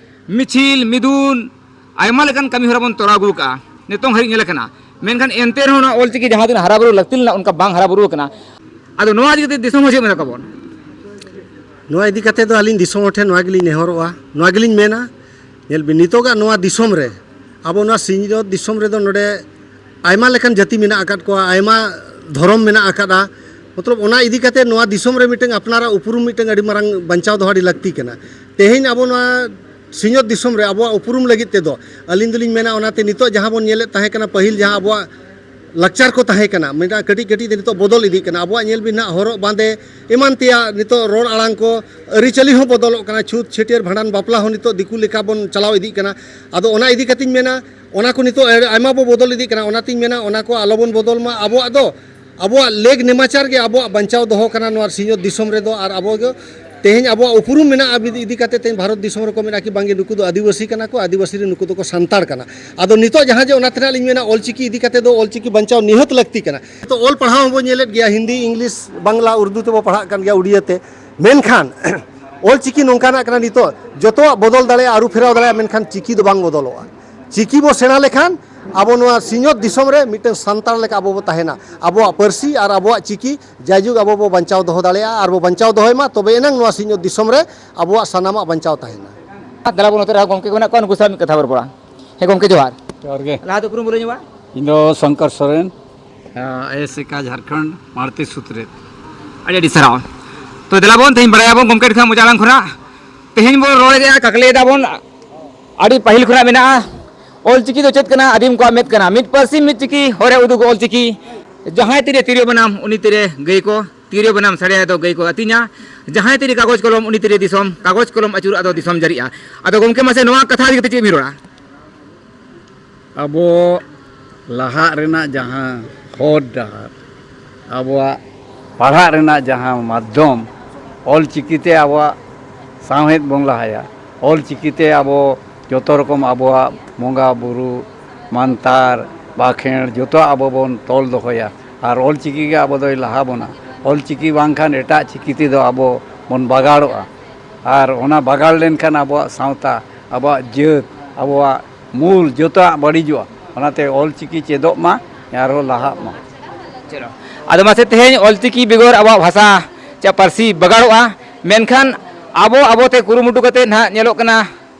ᱢᱤᱪᱷᱤᱞ, ᱢᱤᱫᱩᱱ, ᱟᱭᱢᱟ ᱞᱮᱠᱟᱱ ᱠᱟᱹᱢᱤ ᱦᱚᱨᱟ ᱵᱚᱱ ᱛᱚᱨᱟᱣ ᱟᱹᱜᱩ ᱟᱠᱟᱫᱼᱟ, ᱱᱤᱛᱚᱝ ᱦᱟᱹᱨᱤᱡ ᱧᱮᱞ ᱟᱠᱟᱱᱟ᱾ ᱢᱮᱱᱠᱷᱟᱱ ᱮᱱᱛᱮ ᱨᱮᱦᱚᱸ ᱱᱚᱣᱟ ᱚᱞ ᱪᱤᱠᱤ ᱡᱟᱦᱟᱸ ᱛᱤᱱᱟᱹᱜ ᱦᱟᱨᱟ ᱵᱩᱨᱩ ᱞᱟᱹᱠᱛᱤ ᱞᱮᱱᱟ, ᱚᱱᱠᱟ ᱵᱟᱝ ᱦᱟᱨᱟ ᱵᱩᱨᱩ ᱟᱠᱟᱱᱟ᱾ ᱟᱫᱚ ᱱᱚᱣᱟ ᱤᱫᱤ ᱠᱟᱛᱮ ᱫᱤᱥᱚᱢ ᱦᱚᱲ ᱪᱮᱫ ᱢᱮᱱᱟ ᱠᱚᱵᱚᱱ? ᱱᱚᱣᱟ ᱤᱫᱤ ᱠᱟᱛᱮ ᱫᱚ ᱟᱹᱞᱤᱧ ᱫᱤᱥᱚᱢ ᱦᱚᱲ ᱴᱷᱮᱱ ᱱᱚᱣᱟ ᱜᱮᱞᱤᱧ ᱱᱮᱦᱚᱨᱚᱜᱼᱟ, ᱱᱚᱣᱟ ᱜᱮᱞᱤᱧ ᱢᱮᱱᱟ, ᱧᱮᱞ ᱵᱤᱱ, ᱱᱤᱛᱚᱜᱟᱜ ᱱᱚᱣᱟ ᱫᱤᱥᱚᱢ ᱨᱮ, ᱟᱵᱚ ᱱᱚᱣᱟ ᱥᱤᱧᱚᱛ ᱫᱤᱥᱚᱢ ᱨᱮᱫᱚ ᱱᱚᱰᱮ ᱟᱭᱢᱟ ᱞᱮᱠᱟᱱ ᱡᱟᱹᱛᱤ ᱢᱮᱱᱟᱜ ᱟᱠᱟᱫ ᱠᱚᱣᱟ, ᱟᱭᱢᱟ ᱫᱷᱚᱨᱚᱢ ᱢᱮᱱᱟᱜ ᱟᱠᱟᱫᱼᱟ᱾ ᱢᱚᱛᱞᱚᱵ, ᱚᱱᱟ ᱤᱫᱤ ᱠᱟᱛᱮ ᱱᱚᱣᱟ ᱫᱤᱥᱚᱢ ᱨᱮ ᱢᱤᱫᱴᱟᱝ ᱟᱯᱱᱟᱨᱟᱜ ᱩᱯᱨᱩᱢ ᱢᱤᱫᱴᱟᱝ ᱟᱹᱰᱤ ᱢᱟᱨᱟᱝ ᱵᱟᱧᱪᱟᱣ ᱫᱚᱦᱚ ᱟᱹᱰᱤ ᱞᱟᱹᱠᱛᱤ ᱠᱟᱱᱟ᱾ ᱛᱮᱦᱮᱧ ᱟᱵᱚ ᱱᱚᱣᱟ ᱥᱤᱧᱚᱛ ᱫᱤᱥᱚᱢ ᱨᱮ ᱟᱵᱚᱣᱟᱜ ᱩᱯᱨᱩᱢ ᱞᱟᱹᱜᱤᱫ ᱛᱮᱫᱚ ᱟᱹᱞᱤᱧ ᱫᱚᱞᱤᱧ ᱢᱮᱱᱟ, ᱚᱱᱟᱛᱮ ᱱᱤᱛᱚᱜ ᱡᱟᱦᱟᱸ ᱵᱚᱱ ᱧᱮᱞᱮᱫ ᱛᱟᱦᱮᱸ ᱠᱟᱱᱟ, ᱯᱟᱹᱦᱤᱞ ᱡᱟᱦᱟᱸ ᱟᱵᱚᱣᱟᱜ ᱞᱟᱠᱪᱟᱨ ᱠᱚ ᱛᱟᱦᱮᱸ ᱠᱟᱱᱟ, ᱢᱮᱱᱠᱷᱟᱱ ᱠᱟᱹᱴᱤᱡ ᱠᱟᱹᱴᱤᱡ ᱛᱮ ᱱᱤᱛᱚᱜ ᱵᱚᱫᱚᱞ ᱤᱫᱤᱜ ᱠᱟᱱᱟ᱾ ᱟᱵᱚᱣᱟᱜ ᱧᱮᱞ ᱵᱤᱱ ᱱᱟᱦᱟᱜ, ᱦᱚᱨᱚᱜ ᱵᱟᱸᱫᱮ ᱮᱢᱟᱱ ᱛᱮᱭᱟᱜ, ᱱᱤᱛᱚᱜ ᱨᱚᱲ ᱟᱲᱟᱝ ᱠᱚ, ᱟᱹᱨᱤᱪᱟᱹᱞᱤ ᱦᱚᱸ ᱵᱚᱫᱚᱞᱚᱜ ᱠᱟᱱᱟ᱾ ᱪᱷᱩᱛ, ᱪᱷᱟᱹᱴᱭᱟᱹᱨ, ᱵᱷᱟᱸᱰᱟᱱ, ᱵᱟᱯᱞᱟ ᱦᱚᱸ ᱱᱤᱛᱚᱜ ᱫᱤᱠᱩ ᱞᱮᱠᱟ ᱵᱚᱱ ᱪᱟᱞᱟᱣ ᱤᱫᱤᱜ ᱠᱟᱱᱟ᱾ ᱟᱫᱚ ᱚᱱᱟ ᱤᱫᱤ ᱠᱟᱛᱮᱧ ᱢᱮᱱᱟ, ᱚᱱᱟ ᱠᱚ ᱱᱤᱛᱚᱜ ᱟᱭᱢᱟ ᱵᱚ ᱵᱚᱫᱚᱞ ᱤᱫᱤᱜ ᱠᱟᱱᱟ᱾ ᱚᱱᱟᱛᱤᱧ ᱢᱮᱱᱟ, ᱚᱱᱟ ᱠᱚ ᱟᱞᱚ ᱵᱚᱱ ᱵᱚᱫᱚᱞ ᱢᱟ᱾ ᱟᱵᱚᱣᱟᱜ ᱫᱚ, ᱟᱵᱚᱣᱟᱜ ᱞᱮᱠ ᱱᱮᱢᱟᱪᱟᱨ ᱜᱮ ᱟᱵᱚᱣᱟᱜ ᱵᱟᱧᱪᱟᱣ ᱫᱚᱦᱚ ᱠᱟᱱᱟ ᱱᱚᱣᱟ ᱥᱤᱧᱚᱛ ᱫᱤᱥᱚᱢ ᱨᱮᱫᱚ᱾ ᱟᱨ ᱟᱵᱚ ᱜᱮ ᱛᱮᱦᱮᱧ ᱟᱵᱚᱣᱟᱜ ᱩᱯᱨᱩᱢ ᱢᱮᱱᱟᱜᱼᱟ ᱤᱫᱤ ᱠᱟᱛᱮ ᱛᱮᱦᱮᱧ ᱵᱷᱟᱨᱚᱛ ᱫᱤᱥᱚᱢ ᱨᱮᱠᱚ ᱢᱮᱱᱟ ᱠᱤ ᱵᱟᱝᱜᱮ ᱱᱩᱠᱩ ᱫᱚ ᱟᱹᱫᱤᱵᱟᱹᱥᱤ ᱠᱟᱱᱟ ᱠᱚ, ᱟᱹᱫᱤᱵᱟᱹᱥᱤ ᱨᱮ ᱱᱩᱠᱩ ᱫᱚᱠᱚ ᱥᱟᱱᱛᱟᱲ ᱠᱟᱱᱟ᱾ ᱟᱫᱚ ᱱᱤᱛᱚᱜ ᱡᱟᱦᱟᱸ ᱡᱮ ᱚᱱᱟ ᱛᱮᱱᱟᱜ ᱞᱤᱧ ᱢᱮᱱᱟ, ᱚᱞᱪᱤᱠᱤ ᱤᱫᱤ ᱠᱟᱛᱮ ᱫᱚ ᱚᱞᱪᱤᱠᱤ ᱵᱟᱧᱪᱟᱣ ᱱᱤᱦᱟᱹᱛ ᱞᱟᱹᱠᱛᱤ ᱠᱟᱱᱟ᱾ ᱛᱚ, ᱚᱞ ᱯᱟᱲᱦᱟᱣ ᱦᱚᱸᱵᱚ ᱧᱮᱞᱮᱫ ᱜᱮᱭᱟ, ᱦᱤᱱᱫᱤ, ᱤᱝᱞᱤᱥ, ᱵᱟᱝᱞᱟ, ᱩᱨᱫᱩ ᱛᱮᱵᱚ ᱯᱟᱲᱦᱟᱜ ᱠᱟᱱ ᱜᱮᱭᱟ, ᱩᱲᱤᱭᱟᱹ ᱛᱮ᱾ ᱢᱮᱱᱠᱷᱟᱱ ᱚᱞᱪᱤᱠᱤ ᱱᱚᱝᱠᱟᱱᱟᱜ ᱠᱟᱱᱟ, ᱱᱤᱛᱚᱜ ᱡᱚᱛᱚᱣᱟᱜ ᱵᱚᱫᱚᱞ ᱫᱟᱲᱮᱭᱟᱜᱼᱟ, ᱟᱹᱨᱩ ᱯᱷᱮᱨᱟᱣ ᱫᱟᱲᱮᱭᱟᱜᱼᱟ, ᱢᱮᱱᱠᱷᱟᱱ ᱪᱤᱠᱤ ᱫᱚ ᱵᱟᱝ ᱵᱚᱫᱚᱞᱚᱜᱼᱟ᱾ ᱪᱤᱠᱤ ᱵᱚ ᱥᱮᱬᱟ ᱞᱮᱠᱷᱟᱱ ᱟᱵᱚ ᱱᱚᱣᱟ ᱥᱤᱧᱚᱛ ᱫᱤᱥᱚᱢ ᱨᱮ ᱢᱤᱫᱴᱟᱝ ᱥᱟᱱᱛᱟᱲ ᱞᱮᱠᱟ ᱟᱵᱚ ᱵᱚ ᱛᱟᱦᱮᱱᱟ, ᱟᱵᱚᱣᱟᱜ ᱯᱟᱹᱨᱥᱤ ᱟᱨ ᱟᱵᱚᱣᱟᱜ ᱪᱤᱠᱤ ᱡᱟᱭᱡᱩᱜᱽ ᱟᱵᱚ ᱵᱚ ᱵᱟᱧᱪᱟᱣ ᱫᱚᱦᱚ ᱫᱟᱲᱮᱭᱟᱜᱼᱟ ᱟᱨ ᱵᱚ ᱵᱟᱧᱪᱟᱣ ᱫᱚᱦᱚᱭ ᱢᱟ, ᱛᱚᱵᱮ ᱮᱱᱟᱝ ᱱᱚᱣᱟ ᱥᱤᱧᱚᱛ ᱫᱤᱥᱚᱢ ᱨᱮ ᱟᱵᱚᱣᱟᱜ ᱥᱟᱱᱟᱢᱟᱜ ᱵᱟᱧᱪᱟᱣ ᱛᱟᱦᱮᱱᱟ᱾ ᱫᱮᱞᱟ ᱵᱚᱱ ᱱᱚᱛᱮ ᱨᱮᱦᱚᱸ ᱜᱚᱢᱠᱮ ᱠᱚ ᱢᱮᱱᱟᱜ ᱠᱚᱣᱟ, ᱱᱩᱠᱩ ᱥᱟᱶ ᱢᱤᱫ ᱠᱟᱛᱷᱟ ᱵᱚᱱ ᱨᱚᱯᱚᱲᱟ᱾ ᱦᱮᱸ ᱜᱚᱢᱠᱮ, ᱡᱚᱦᱟᱨ᱾ ᱡᱚᱦᱟᱨ ᱜᱮ᱾ ᱞᱟᱦᱟ ᱫᱚ ᱩᱯᱨᱩᱢ ᱵᱚ ᱞᱟᱹᱭ ᱧᱚᱜᱟ᱾ ᱤᱧ ᱫᱚ ᱥᱚᱝᱠᱚᱨ ᱥᱚᱨᱮᱱ, ᱟᱭᱮᱥᱮᱠᱟ ᱡᱷᱟᱲᱠᱷᱚᱸᱰ ᱢᱟᱲᱛᱮ ᱥᱩᱛᱨᱮᱫ᱾ ᱟᱹᱰᱤ ᱟᱹᱰᱤ ᱥᱟᱨᱦᱟᱣ᱾ ᱛᱚ ᱫᱮᱞᱟ ᱵᱚᱱ ᱛᱮᱦᱮᱧ ᱵᱟᱲᱟᱭᱟᱵᱚᱱ ᱜᱚᱢᱠᱮ ᱴᱷᱮᱱ ᱠᱷᱚᱱ ᱢᱚᱪᱟ ᱟᱲᱟᱝ ᱠᱷᱚᱱᱟᱜ᱾ ᱛᱮᱦᱮᱧ ᱵᱚᱱ ᱨᱚᱲ ᱮᱫᱟ, ᱠᱟᱠᱞᱮ ᱮᱫᱟ ᱵᱚᱱ, ᱟᱹᱰᱤ ᱯᱟᱹᱦᱤᱞ ᱠᱷᱚᱱᱟᱜ ᱢᱮᱱᱟᱜᱼᱟ᱾ ᱚᱞᱪᱤᱠᱤ ᱫᱚ ᱪᱮᱫ ᱠᱟᱱᱟ? ᱟᱹᱫᱤᱢ ᱠᱚᱣᱟᱜ ᱢᱮᱫ ᱠᱟᱱᱟ᱾ ᱢᱤᱫ ᱯᱟᱹᱨᱥᱤ ᱢᱤᱫ ᱪᱤᱠᱤ, ᱦᱚᱨᱮ ᱩᱫᱩᱜ ᱚᱞᱪᱤᱠᱤ᱾ ᱡᱟᱦᱟᱸᱭ ᱛᱤᱨᱮ ᱛᱤᱨᱭᱳ ᱵᱟᱱᱟᱢ, ᱩᱱᱤ ᱛᱤᱨᱮ ᱜᱟᱹᱭ ᱠᱚ, ᱛᱤᱨᱭᱳ ᱵᱟᱱᱟᱢ ᱥᱟᱰᱮᱭᱟ ᱫᱚ ᱜᱟᱹᱭ ᱠᱚ ᱟᱹᱛᱤᱧᱟ᱾ ᱡᱟᱦᱟᱸᱭ ᱛᱤᱨᱮ ᱠᱟᱜᱚᱡᱽ ᱠᱚᱞᱚᱢ, ᱩᱱᱤ ᱛᱤᱨᱮ ᱫᱤᱥᱚᱢ, ᱠᱟᱜᱚᱡᱽ ᱠᱚᱞᱚᱢ ᱟᱹᱪᱩᱨᱚᱜᱼᱟ ᱫᱚ ᱫᱤᱥᱚᱢ ᱡᱟᱹᱨᱤᱜᱼᱟ᱾ ᱟᱫᱚ ᱜᱚᱢᱠᱮ, ᱢᱟᱥᱮ ᱱᱚᱣᱟ ᱠᱟᱛᱷᱟ ᱤᱫᱤ ᱠᱟᱛᱮ ᱪᱮᱫ ᱵᱤᱱ ᱨᱚᱲᱟ? ᱟᱵᱚ ᱞᱟᱦᱟᱜ ᱨᱮᱱᱟᱜ ᱡᱟᱦᱟᱸ ᱦᱚᱨ ᱰᱟᱦᱟᱨ, ᱟᱵᱚᱣᱟᱜ ᱯᱟᱲᱦᱟᱜ ᱨᱮᱱᱟᱜ ᱡᱟᱦᱟᱸ ᱢᱟᱫᱽᱫᱷᱚᱢ, ᱚᱞ ᱪᱤᱠᱤᱛᱮ ᱟᱵᱚᱣᱟᱜ ᱥᱟᱶᱦᱮᱫ ᱵᱚᱱ ᱞᱟᱦᱟᱭᱟ, ᱚᱞ ᱪᱤᱠᱤᱛᱮ ᱟᱵᱚ ᱡᱚᱛᱚ ᱨᱚᱠᱚᱢ ᱟᱵᱚᱣᱟᱜ ᱵᱚᱸᱜᱟ ᱵᱩᱨᱩ, ᱢᱟᱱᱛᱟᱨ, ᱵᱟᱠᱷᱮᱬ ᱡᱚᱛᱚᱣᱟᱜ ᱟᱵᱚ ᱵᱚᱱ ᱛᱚᱞ ᱫᱚᱦᱚᱭᱟ᱾ ᱟᱨ ᱚᱞ ᱪᱤᱠᱤ ᱜᱮ ᱟᱵᱚ ᱫᱚᱭ ᱞᱟᱦᱟ ᱵᱚᱱᱟ᱾ ᱚᱞ ᱪᱤᱠᱤ ᱵᱟᱝᱠᱷᱟᱱ ᱮᱴᱟᱜ ᱪᱤᱠᱤ ᱛᱮᱫᱚ ᱟᱵᱚ ᱵᱚᱱ ᱵᱟᱜᱟᱲᱚᱜᱼᱟ᱾ ᱟᱨ ᱚᱱᱟ ᱵᱟᱜᱟᱲ ᱞᱮᱱᱠᱷᱟᱱ ᱟᱵᱚᱣᱟᱜ ᱥᱟᱶᱛᱟ, ᱟᱵᱚᱣᱟᱜ ᱡᱟᱹᱛ, ᱟᱵᱚᱣᱟᱜ ᱢᱩᱞ ᱡᱚᱛᱚᱣᱟᱜ ᱵᱟᱹᱲᱤᱡᱚᱜᱼᱟ᱾ ᱚᱱᱟᱛᱮ ᱚᱞ ᱪᱤᱠᱤ ᱪᱮᱫᱚᱜ ᱢᱟ, ᱟᱨᱦᱚᱸ ᱞᱟᱦᱟᱜ ᱢᱟ᱾ ᱪᱚᱞᱚ᱾ ᱟᱫᱚ ᱢᱟᱥᱮ, ᱛᱮᱦᱮᱧ ᱚᱞ ᱪᱤᱠᱤ ᱵᱮᱜᱚᱨ ᱟᱵᱚᱣᱟᱜ ᱵᱷᱟᱥᱟ ᱪᱮ ᱯᱟᱹᱨᱥᱤ ᱵᱟᱜᱟᱲᱚᱜᱼᱟ, ᱢᱮᱱᱠᱷᱟᱱ ᱟᱵᱚ ᱟᱵᱚᱛᱮ ᱠᱩᱨᱩᱢᱩᱴᱩ ᱠᱟᱛᱮ ᱱᱟᱦᱟᱜ ᱧᱮᱞᱚᱜ ᱠᱟᱱᱟ,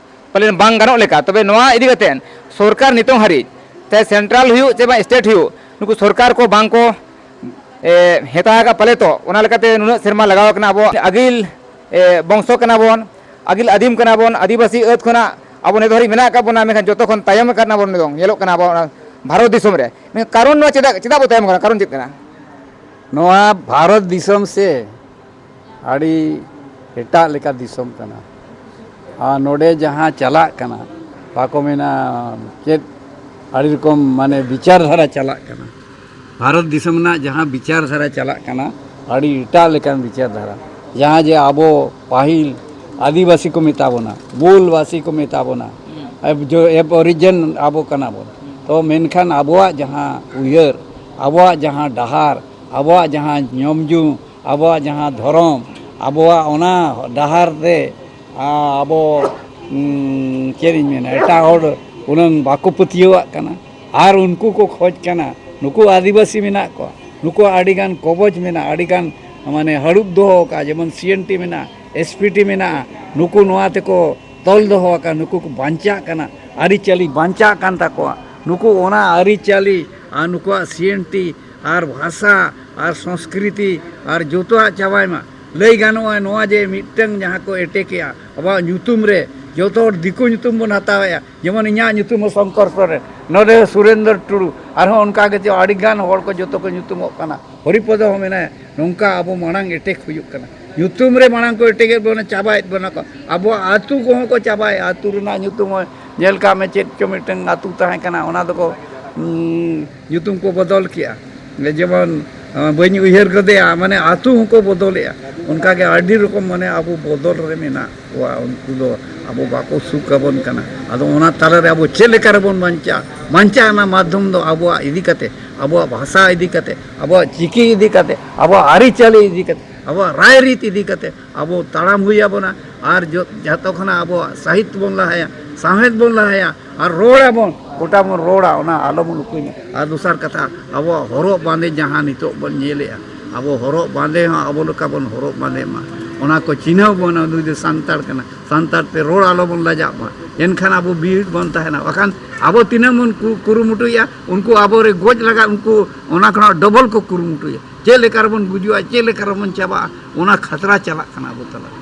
ᱯᱟᱞᱮᱱ ᱵᱟᱝ ᱜᱟᱱᱚᱜ ᱞᱮᱠᱟ᱾ ᱛᱚᱵᱮ ᱱᱚᱣᱟ ᱤᱫᱤ ᱠᱟᱛᱮ ᱥᱚᱨᱠᱟᱨ ᱱᱤᱛᱚᱝ ᱦᱟᱹᱨᱤᱡ, ᱪᱟᱦᱮ ᱥᱮᱱᱴᱨᱟᱞ ᱦᱩᱭᱩᱜ ᱪᱮ ᱵᱟᱝ ᱥᱴᱮᱴ ᱦᱩᱭᱩᱜ, ᱱᱩᱠᱩ ᱥᱚᱨᱠᱟᱨ ᱠᱚ ᱵᱟᱝ ᱠᱚ, ᱮ, ᱦᱮᱛᱟ ᱟᱠᱟᱫ ᱯᱟᱞᱮ ᱛᱚ, ᱚᱱᱟ ᱞᱮᱠᱟᱛᱮ ᱱᱩᱱᱟᱹᱜ ᱥᱮᱨᱢᱟ ᱞᱟᱜᱟᱣ ᱟᱠᱟᱱᱟ᱾ ᱟᱵᱚ ᱟᱹᱜᱤᱞ, ᱮ, ᱵᱚᱝᱥᱚ ᱠᱟᱱᱟ ᱵᱚᱱ, ᱟᱹᱜᱤᱞ ᱟᱹᱫᱤᱢ ᱠᱟᱱᱟ ᱵᱚᱱ, ᱟᱹᱫᱤᱵᱟᱹᱥᱤ ᱟᱹᱛ ᱠᱷᱚᱱᱟᱜ ᱟᱵᱚ ᱱᱤᱛ ᱫᱷᱟᱹᱨᱤᱡ ᱢᱮᱱᱟᱜ ᱟᱠᱟᱫ ᱵᱚᱱᱟ, ᱢᱮᱱᱠᱷᱟᱱ ᱡᱚᱛᱚ ᱠᱷᱚᱱ ᱛᱟᱭᱚᱢ ᱟᱠᱟᱱᱟ ᱵᱚᱱ ᱱᱤᱛᱚᱝ ᱧᱮᱞᱚᱜ ᱠᱟᱱᱟ ᱟᱵᱚ ᱚᱱᱟ ᱵᱷᱟᱨᱚᱛ ᱫᱤᱥᱚᱢ ᱨᱮ᱾ ᱢᱮᱱᱠᱷᱟᱱ ᱠᱟᱨᱚᱱ ᱱᱚᱣᱟ ᱪᱮᱫᱟᱜ, ᱪᱮᱫᱟᱜ ᱵᱚ ᱛᱟᱭᱚᱢ ᱟᱠᱟᱱᱟ? ᱠᱟᱨᱚᱱ ᱪᱮᱫ ᱠᱟᱱᱟ? ᱱᱚᱣᱟ ᱵᱷᱟᱨᱚᱛ ᱫᱤᱥᱚᱢ ᱥᱮ ᱟᱹᱰᱤ ᱮᱴᱟᱜ ᱞᱮᱠᱟ ᱫᱤᱥᱚᱢ ᱠᱟᱱᱟ᱾ ᱟᱨ ᱱᱚᱰᱮ ᱡᱟᱦᱟᱸ ᱪᱟᱞᱟᱜ ᱠᱟᱱᱟ, ᱵᱟᱠᱚ ᱢᱮᱱᱟ ᱪᱮᱫ, ᱟᱹᱰᱤ ᱨᱚᱠᱚᱢ ᱢᱟᱱᱮ ᱵᱤᱪᱟᱨ ᱫᱷᱟᱨᱟ ᱪᱟᱞᱟᱜ ᱠᱟᱱᱟ᱾ ᱵᱷᱟᱨᱚᱛ ᱫᱤᱥᱚᱢ ᱨᱮᱱᱟᱜ ᱡᱟᱦᱟᱸ ᱵᱤᱪᱟᱨ ᱫᱷᱟᱨᱟ ᱪᱟᱞᱟᱜ ᱠᱟᱱᱟ, ᱟᱹᱰᱤ ᱮᱴᱟᱜ ᱞᱮᱠᱟᱱ ᱵᱤᱪᱟᱨ ᱫᱷᱟᱨᱟ᱾ ᱡᱟᱦᱟᱸ ᱡᱮ ᱟᱵᱚ ᱯᱟᱹᱦᱤᱞ ᱟᱹᱫᱤᱵᱟᱹᱥᱤ ᱠᱚ ᱢᱮᱛᱟ ᱵᱚᱱᱟ, ᱢᱩᱞᱵᱟᱹᱥᱤ ᱠᱚ ᱢᱮᱛᱟ ᱵᱚᱱᱟ, ᱮᱵ-, ᱡᱚ-, ᱮᱵ ᱚᱨᱤᱡᱤᱱ ᱟᱵᱚ ᱠᱟᱱᱟ ᱵᱚᱱ᱾ ᱛᱚ ᱢᱮᱱᱠᱷᱟᱱ ᱟᱵᱚᱣᱟᱜ ᱡᱟᱦᱟᱸ ᱩᱭᱦᱟᱹᱨ, ᱟᱵᱚᱣᱟᱜ ᱡᱟᱦᱟᱸ ᱰᱟᱦᱟᱨ, ᱟᱵᱚᱣᱟᱜ ᱡᱟᱦᱟᱸ ᱧᱩᱢᱡᱩ, ᱟᱵᱚᱣᱟᱜ ᱡᱟᱦᱟᱸ ᱫᱷᱚᱨᱚᱢ, ᱟᱵᱚᱣᱟᱜ ᱚᱱᱟ ᱰᱟᱦᱟᱨ ᱨᱮ, ᱟ, ᱟᱵᱚ, ᱩᱸ, ᱪᱮᱫ ᱤᱧ ᱢᱮᱱᱟ, ᱮᱴᱟᱜ ᱦᱚᱲ ᱩᱱᱟᱹᱝ ᱵᱟᱠᱚ ᱯᱟᱹᱛᱭᱟᱹᱣᱟᱜ ᱠᱟᱱᱟ᱾ ᱟᱨ ᱩᱱᱠᱩ ᱠᱚ ᱠᱷᱚᱡᱽ ᱠᱟᱱᱟ, ᱱᱩᱠᱩ ᱟᱹᱫᱤᱵᱟᱹᱥᱤ ᱢᱮᱱᱟᱜ ᱠᱚᱣᱟ, ᱱᱩᱠᱩᱣᱟᱜ ᱟᱹᱰᱤᱜᱟᱱ ᱠᱚᱵᱚᱪ ᱢᱮᱱᱟᱜᱼᱟ, ᱟᱹᱰᱤᱜᱟᱱ ᱢᱟᱱᱮ ᱦᱟᱹᱲᱩᱵ ᱫᱚᱦᱚ ᱟᱠᱟᱫᱼᱟ, ᱡᱮᱢᱚᱱ ᱥᱤ ᱮᱱ ᱴᱤ ᱢᱮᱱᱟᱜᱼᱟ, ᱮᱥ ᱯᱤ ᱴᱤ ᱢᱮᱱᱟᱜᱼᱟ, ᱱᱩᱠᱩ ᱱᱚᱣᱟ ᱛᱮᱠᱚ ᱛᱚᱞ ᱫᱚᱦᱚ ᱟᱠᱟᱫ, ᱱᱩᱠᱩ ᱠᱚ ᱵᱟᱧᱪᱟᱜ ᱠᱟᱱᱟ, ᱟᱹᱨᱤᱪᱟᱹᱞᱤ ᱵᱟᱧᱪᱟᱜ ᱠᱟᱱ ᱛᱟᱠᱚᱣᱟ᱾ ᱱᱩᱠᱩ ᱚᱱᱟ ᱟᱹᱨᱤᱪᱟᱹᱞᱤ ᱟᱨ ᱱᱩᱠᱩᱣᱟᱜ ᱥᱤ ᱮᱱ ᱴᱤ ᱟᱨ ᱵᱷᱟᱥᱟ ᱟᱨ ᱥᱚᱝᱥᱠᱨᱤᱛᱤ ᱟᱨ ᱡᱚᱛᱚᱣᱟᱜ ᱪᱟᱵᱟᱭ ᱢᱟ᱾ ᱞᱟᱹᱭ ᱜᱟᱱᱚᱜᱼᱟ, ᱱᱚᱣᱟ ᱡᱮ ᱢᱤᱫᱴᱟᱝ ᱡᱟᱦᱟᱸ ᱠᱚ ᱮᱴᱮᱠᱮᱜᱼᱟ ᱟᱵᱚᱣᱟᱜ ᱧᱩᱛᱩᱢ ᱨᱮ, ᱡᱚᱛᱚ ᱦᱚᱲ ᱫᱤᱠᱩ ᱧᱩᱛᱩᱢ ᱵᱚᱱ ᱦᱟᱛᱟᱣᱮᱜᱼᱟ᱾ ᱡᱮᱢᱚᱱ ᱤᱧᱟᱹᱜ ᱧᱩᱛᱩᱢ ᱦᱚᱸ ᱥᱚᱝᱠᱚᱨ ᱥᱚᱨᱮᱱ, ᱱᱚᱰᱮ ᱥᱩᱨᱮᱱᱫᱨᱚ ᱴᱩᱰᱩ, ᱟᱨᱦᱚᱸ ᱚᱱᱠᱟ ᱜᱮ ᱡᱮ ᱟᱹᱰᱤᱜᱟᱱ ᱦᱚᱲ ᱠᱚ ᱡᱚᱛᱚ ᱠᱚ ᱧᱩᱛᱩᱢᱚᱜ ᱠᱟᱱᱟ, ᱦᱚᱨᱤᱯᱚᱫᱚ ᱦᱚᱸ ᱢᱮᱱᱟᱭᱟ᱾ ᱱᱚᱝᱠᱟ ᱟᱵᱚ ᱢᱟᱲᱟᱝ ᱮᱴᱮᱠ ᱦᱩᱭᱩᱜ ᱠᱟᱱᱟ, ᱧᱩᱛᱩᱢ ᱨᱮ ᱢᱟᱲᱟᱝ ᱠᱚ ᱮᱴᱮᱠᱮᱫ ᱵᱚᱱᱟ, ᱪᱟᱵᱟᱭᱮᱫ ᱵᱚᱱᱟ ᱠᱚ᱾ ᱟᱵᱚᱣᱟᱜ ᱟᱹᱛᱩ ᱠᱚᱦᱚᱸ ᱠᱚ ᱪᱟᱵᱟᱭᱮᱫᱼᱟ, ᱟᱹᱛᱩ ᱨᱮᱱᱟᱜ ᱧᱩᱛᱩᱢ ᱦᱚᱸ ᱧᱮᱞ ᱠᱟᱜ ᱢᱮ, ᱪᱮᱫ ᱪᱚ ᱢᱤᱫᱴᱟᱝ ᱟᱹᱛᱩ ᱛᱟᱦᱮᱸ ᱠᱟᱱᱟ, ᱚᱱᱟ ᱫᱚᱠᱚ, ᱩᱸ, ᱧᱩᱛᱩᱢ ᱠᱚ ᱵᱚᱫᱚᱞ ᱠᱮᱜᱼᱟ᱾ ᱡᱮᱢᱚᱱ, ᱟᱸ, ᱵᱟᱹᱧ ᱩᱭᱦᱟᱹᱨ ᱜᱚᱫᱮᱜᱼᱟ, ᱢᱟᱱᱮ ᱟᱹᱛᱩ ᱦᱚᱸᱠᱚ ᱵᱚᱫᱚᱞᱮᱜᱼᱟ᱾ ᱚᱱᱠᱟᱜᱮ ᱟᱹᱰᱤ ᱨᱚᱠᱚᱢ ᱢᱟᱱᱮ ᱟᱵᱚ ᱵᱚᱫᱚᱞ ᱨᱮ ᱢᱮᱱᱟᱜ ᱠᱚᱣᱟ, ᱩᱱᱠᱩ ᱫᱚ ᱟᱵᱚ ᱵᱟᱠᱚ ᱥᱩᱠ ᱟᱵᱚᱱ ᱠᱟᱱᱟ᱾ ᱟᱫᱚ ᱚᱱᱟ ᱛᱟᱞᱟᱨᱮ ᱟᱵᱚ ᱪᱮᱫ ᱞᱮᱠᱟ ᱨᱮᱵᱚᱱ ᱵᱟᱧᱪᱟᱜᱼᱟ? ᱵᱟᱧᱪᱟᱜ ᱨᱮᱱᱟᱜ ᱢᱟᱫᱽᱫᱷᱚᱢ ᱫᱚ ᱟᱵᱚᱣᱟᱜ ᱤᱫᱤ ᱠᱟᱛᱮ, ᱟᱵᱚᱣᱟᱜ ᱵᱷᱟᱥᱟ ᱤᱫᱤ ᱠᱟᱛᱮ, ᱟᱵᱚᱣᱟᱜ ᱪᱤᱠᱤ ᱤᱫᱤ ᱠᱟᱛᱮ, ᱟᱵᱚᱣᱟᱜ ᱟᱹᱨᱤᱪᱟᱹᱞᱤ ᱤᱫᱤ ᱠᱟᱛᱮ, ᱟᱵᱚᱣᱟᱜ ᱨᱟᱭᱨᱤᱛ ᱤᱫᱤ ᱠᱟᱛᱮ ᱟᱵᱚ ᱛᱟᱲᱟᱢ ᱦᱩᱭ ᱟᱵᱚᱱᱟ᱾ ᱟᱨ ᱡᱚ-, ᱡᱚᱛᱚ ᱠᱷᱚᱱᱟᱜ ᱟᱵᱚᱣᱟᱜ ᱥᱟᱦᱤᱛ ᱵᱚᱱ ᱞᱟᱦᱟᱭᱟ, ᱥᱟᱶᱦᱮᱫ ᱵᱚᱱ ᱞᱟᱦᱟᱭᱟ, ᱟᱨ ᱨᱚᱲ ᱟᱵᱚᱱ, ᱜᱚᱴᱟ ᱵᱚᱱ ᱨᱚᱲᱟ, ᱚᱱᱟ ᱟᱞᱚᱵᱚᱱ ᱩᱠᱩᱭᱟ᱾ ᱟᱨ ᱫᱚᱥᱟᱨ ᱠᱟᱛᱷᱟ, ᱟᱵᱚᱣᱟᱜ ᱦᱚᱨᱚᱜ ᱵᱟᱸᱫᱮ ᱡᱟᱦᱟᱸ ᱱᱤᱛᱚᱜ ᱵᱚᱱ ᱧᱮᱞᱮᱜᱼᱟ, ᱟᱵᱚ ᱦᱚᱨᱚᱜ ᱵᱟᱸᱫᱮ ᱦᱚᱸ ᱟᱵᱚ ᱞᱮᱠᱟ ᱵᱚᱱ ᱦᱚᱨᱚᱜ ᱵᱟᱸᱫᱮ ᱢᱟ, ᱚᱱᱟ ᱠᱚ ᱪᱤᱱᱦᱟᱹᱣ ᱵᱚᱱ, ᱱᱩᱭ ᱫᱚ ᱥᱟᱱᱛᱟᱲ ᱠᱟᱱᱟ, ᱥᱟᱱᱛᱟᱲ ᱛᱮ ᱨᱚᱲ ᱟᱞᱚᱵᱚᱱ ᱞᱟᱡᱟᱜ ᱢᱟ᱾ ᱮᱱᱠᱷᱟᱱ ᱟᱵᱚ ᱵᱤᱨ ᱵᱚᱱ ᱛᱟᱦᱮᱱᱟ᱾ ᱵᱟᱠᱷᱟᱱ ᱟᱵᱚ ᱛᱤᱱᱟᱹᱜ ᱵᱚᱱ ᱠᱩ-, ᱠᱩᱨᱩᱢᱩᱴᱩᱭᱮᱜᱼᱟ, ᱩᱱᱠᱩ ᱟᱵᱚᱨᱮ ᱜᱚᱡ ᱞᱟᱜᱟ, ᱩᱱᱠᱩ ᱚᱱᱟ ᱠᱷᱚᱱᱟᱜ ᱰᱚᱵᱚᱞ ᱠᱚ ᱠᱩᱨᱩᱢᱩᱴᱩᱭᱟ᱾ ᱪᱮᱫ ᱞᱮᱠᱟ ᱨᱮᱵᱚᱱ ᱜᱩᱡᱩᱜᱼᱟ, ᱪᱮᱫ ᱞᱮᱠᱟ ᱨᱮᱵᱚᱱ ᱪᱟᱵᱟᱜᱼᱟ, ᱚᱱᱟ ᱠᱷᱟᱛᱨᱟ ᱪᱟᱞᱟᱜ ᱠᱟᱱᱟ ᱟᱵᱚ ᱛᱟᱞᱟᱨᱮ᱾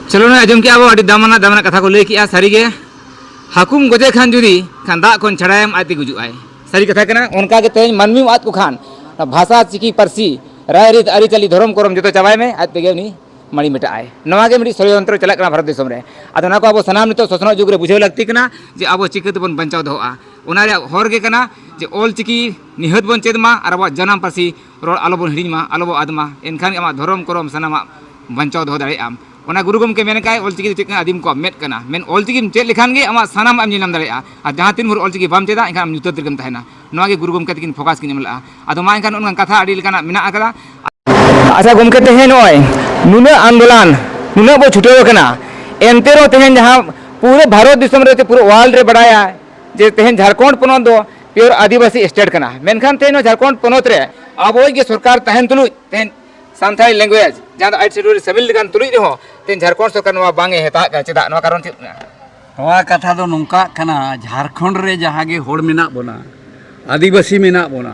ᱪᱚᱞᱚ, ᱱᱚᱜᱼᱚᱭ ᱟᱸᱡᱚᱢ ᱠᱮᱜᱼᱟ ᱵᱚ, ᱟᱹᱰᱤ ᱫᱟᱢᱟᱱᱟᱜ, ᱫᱟᱢᱟᱱᱟᱜ ᱠᱟᱛᱷᱟ ᱠᱚ ᱞᱟᱹᱭ ᱠᱮᱜᱼᱟ᱾ ᱥᱟᱹᱨᱤᱜᱮ, ᱦᱟᱹᱠᱩᱢ ᱜᱚᱡᱮ ᱠᱷᱟᱱ ᱡᱩᱫᱤ, ᱠᱷᱟᱱ ᱫᱟᱜ ᱠᱷᱚᱱ ᱪᱷᱟᱲᱟᱭᱮᱢ, ᱟᱡ ᱛᱮ ᱜᱩᱡᱩᱜᱼᱟᱭ᱾ ᱥᱟᱹᱨᱤ ᱠᱟᱛᱷᱟ ᱠᱟᱱᱟ᱾ ᱚᱱᱠᱟ ᱜᱮ ᱛᱮᱦᱮᱧ ᱢᱟᱹᱱᱢᱤᱢ ᱟᱫ ᱠᱚ ᱠᱷᱟᱱ, ᱚᱱᱟ ᱵᱷᱟᱥᱟ, ᱪᱤᱠᱤ, ᱯᱟᱹᱨᱥᱤ, ᱨᱟᱭᱨᱤᱛ, ᱟᱹᱨᱤᱪᱟᱹᱞᱤ, ᱫᱷᱚᱨᱚᱢ, ᱠᱚᱨᱚᱢ ᱡᱚᱛᱚ ᱪᱟᱵᱟᱭ ᱢᱮ, ᱟᱡ ᱛᱮᱜᱮ ᱩᱱᱤ ᱢᱟᱹᱲᱤ ᱢᱮᱴᱟᱜᱼᱟᱭ᱾ ᱱᱚᱣᱟ ᱜᱮ ᱢᱤᱫᱴᱤᱡ ᱥᱚᱲᱭᱚᱱᱛᱨᱚ ᱪᱟᱞᱟᱜ ᱠᱟᱱᱟ ᱵᱷᱟᱨᱚᱛ ᱫᱤᱥᱚᱢ ᱨᱮ᱾ ᱟᱫᱚ ᱱᱚᱣᱟ ᱠᱚ ᱟᱵᱚ ᱥᱟᱱᱟᱢ ᱱᱤᱛᱚᱜ ᱥᱚᱥᱱᱚᱜ ᱡᱩᱜᱽ ᱨᱮ ᱵᱩᱡᱷᱟᱹᱣ ᱞᱟᱹᱠᱛᱤ ᱠᱟᱱᱟ ᱡᱮ ᱟᱵᱚ ᱪᱤᱠᱟᱹ ᱛᱮᱵᱚᱱ ᱵᱟᱧᱪᱟᱣ ᱫᱚᱦᱚᱜᱼᱟ᱾ ᱚᱱᱟ ᱨᱮᱭᱟᱜ ᱦᱚᱨ ᱜᱮ ᱠᱟᱱᱟ ᱡᱮ ᱚᱞ ᱪᱤᱠᱤ ᱱᱤᱦᱟᱹᱛ ᱵᱚᱱ ᱪᱮᱫ ᱢᱟ ᱟᱨ ᱟᱵᱚᱣᱟᱜ ᱡᱟᱱᱟᱢ ᱯᱟᱹᱨᱥᱤ ᱨᱚᱲ ᱟᱞᱚᱵᱚᱱ ᱦᱤᱲᱤᱧ ᱢᱟ, ᱟᱞᱚᱵᱚᱱ ᱟᱫ ᱢᱟ᱾ ᱮᱱᱠᱷᱟᱱ ᱜᱮ ᱟᱢᱟᱜ ᱫᱷᱚᱨᱚᱢ ᱠᱚᱨᱚᱢ ᱥᱟᱱᱟᱢᱟᱜ ᱵᱟᱧᱪᱟᱣ ᱫᱚᱦᱚ ᱫᱟᱲᱮᱭᱟᱜᱼᱟᱢ᱾ ᱚᱱᱟ ᱜᱩᱨᱩ ᱜᱚᱢᱠᱮ ᱢᱮᱱ ᱠᱟᱜᱼᱟᱭ, ᱚᱞ ᱪᱤᱠᱤ ᱫᱚ ᱪᱮᱫ ᱠᱟᱱᱟ? ᱟᱹᱫᱤᱢ ᱠᱚᱣᱟᱜ ᱢᱮᱫ ᱠᱟᱱᱟ᱾ ᱢᱮᱱ ᱚᱞ ᱪᱤᱠᱤᱢ ᱪᱮᱫ ᱞᱮᱠᱷᱟᱱ ᱜᱮ ᱟᱢᱟᱜ ᱥᱟᱱᱟᱢᱟᱜ ᱮᱢ ᱧᱮᱞ ᱧᱟᱢ ᱫᱟᱲᱮᱭᱟᱜᱼᱟ᱾ ᱟᱨ ᱡᱟᱦᱟᱸ ᱛᱤᱱ ᱵᱷᱳᱨ ᱚᱞ ᱪᱤᱠᱤ ᱵᱟᱢ ᱪᱮᱫᱟ, ᱮᱱᱠᱷᱟᱱ ᱟᱢ ᱧᱩᱛᱟᱹᱛ ᱨᱮᱜᱮᱢ ᱛᱟᱦᱮᱱᱟ᱾ ᱱᱚᱣᱟ ᱜᱮ ᱜᱩᱨᱩ ᱜᱚᱢᱠᱮ ᱛᱟᱹᱠᱤᱱ ᱯᱷᱳᱠᱟᱥ ᱠᱤᱱ ᱮᱢ ᱞᱮᱫᱼᱟ᱾ ᱟᱫᱚ ᱢᱟ ᱮᱱᱠᱷᱟᱱ ᱱᱚᱜᱼᱚ ᱱᱚᱝᱠᱟᱱ ᱠᱟᱛᱷᱟ ᱟᱹᱰᱤ ᱞᱮᱠᱟᱱᱟᱜ ᱢᱮᱱᱟᱜ ᱟᱠᱟᱫᱟ᱾ ᱟᱪᱪᱷᱟ ᱜᱚᱢᱠᱮ, ᱛᱮᱦᱮᱧ ᱱᱚᱜᱼᱚᱭ ᱱᱩᱱᱟᱹᱜ ᱟᱱᱫᱳᱞᱚᱱ, ᱱᱩᱱᱟᱹᱜ ᱵᱚ ᱪᱷᱩᱴᱟᱹᱣ ᱟᱠᱟᱱᱟ, ᱮᱱᱛᱮ ᱨᱮᱦᱚᱸ ᱛᱮᱦᱮᱧ ᱡᱟᱦᱟᱸ ᱯᱩᱨᱟᱹ ᱵᱷᱟᱨᱚᱛ ᱫᱤᱥᱚᱢ ᱨᱮ ᱥᱮ ᱯᱩᱨᱟᱹ ᱣᱟᱨᱞᱰ ᱨᱮ ᱵᱟᱰᱟᱭᱟ, ᱡᱮ ᱛᱮᱦᱮᱧ ᱡᱷᱟᱲᱠᱷᱚᱸᱰ ᱯᱚᱱᱚᱛ ᱫᱚ ᱯᱤᱭᱳᱨ ᱟᱹᱫᱤᱵᱟᱹᱥᱤ ᱥᱴᱮᱴ ᱠᱟᱱᱟ, ᱢᱮᱱᱠᱷᱟᱱ ᱛᱮᱦᱮᱧ ᱱᱚᱣᱟ ᱡᱷᱟᱲᱠᱷᱚᱸᱰ ᱯᱚᱱᱚᱛ ᱨᱮ ᱟᱵᱚᱭᱤᱡ ᱜᱮ ᱥᱚᱨᱠᱟᱨ ᱛᱟᱦᱮᱱ ᱛᱩᱞᱩᱡ ᱛᱮᱦᱮᱧ ᱥᱟᱱᱛᱟᱲᱤ ᱞᱮᱝᱜᱩᱭᱮᱡᱽ ᱡᱟᱦᱟᱸ ᱫᱚ ᱟᱭᱤᱴ ᱥᱤᱰᱩᱞ ᱨᱮ ᱥᱟᱹᱢᱤᱞ ᱞᱮᱠᱟᱱ ᱛᱩᱞᱩᱡ ᱨᱮᱦᱚᱸ ᱛᱮᱦᱮᱧ ᱡᱷᱟᱲᱠᱷᱚᱸᱰ ᱥᱚᱨᱠᱟᱨ ᱱᱚᱣᱟ ᱵᱟᱝ ᱮ ᱦᱟᱛᱟᱣᱮᱫ ᱠᱟᱱᱟ᱾ ᱪᱮᱫᱟᱜ? ᱱᱚᱣᱟ ᱠᱟᱨᱚᱱ ᱪᱮᱫ ᱠᱟᱱᱟ? ᱱᱚᱣᱟ ᱠᱟᱛᱷᱟ ᱫᱚ ᱱᱚᱝᱠᱟᱜ ᱠᱟᱱᱟ, ᱡᱷᱟᱲᱠᱷᱚᱸᱰ ᱨᱮ ᱡᱟᱦᱟᱸ ᱜᱮ ᱦᱚᱲ ᱢᱮᱱᱟᱜ ᱵᱚᱱᱟ, ᱟᱹᱫᱤᱵᱟᱹᱥᱤ ᱢᱮᱱᱟᱜ ᱵᱚᱱᱟ,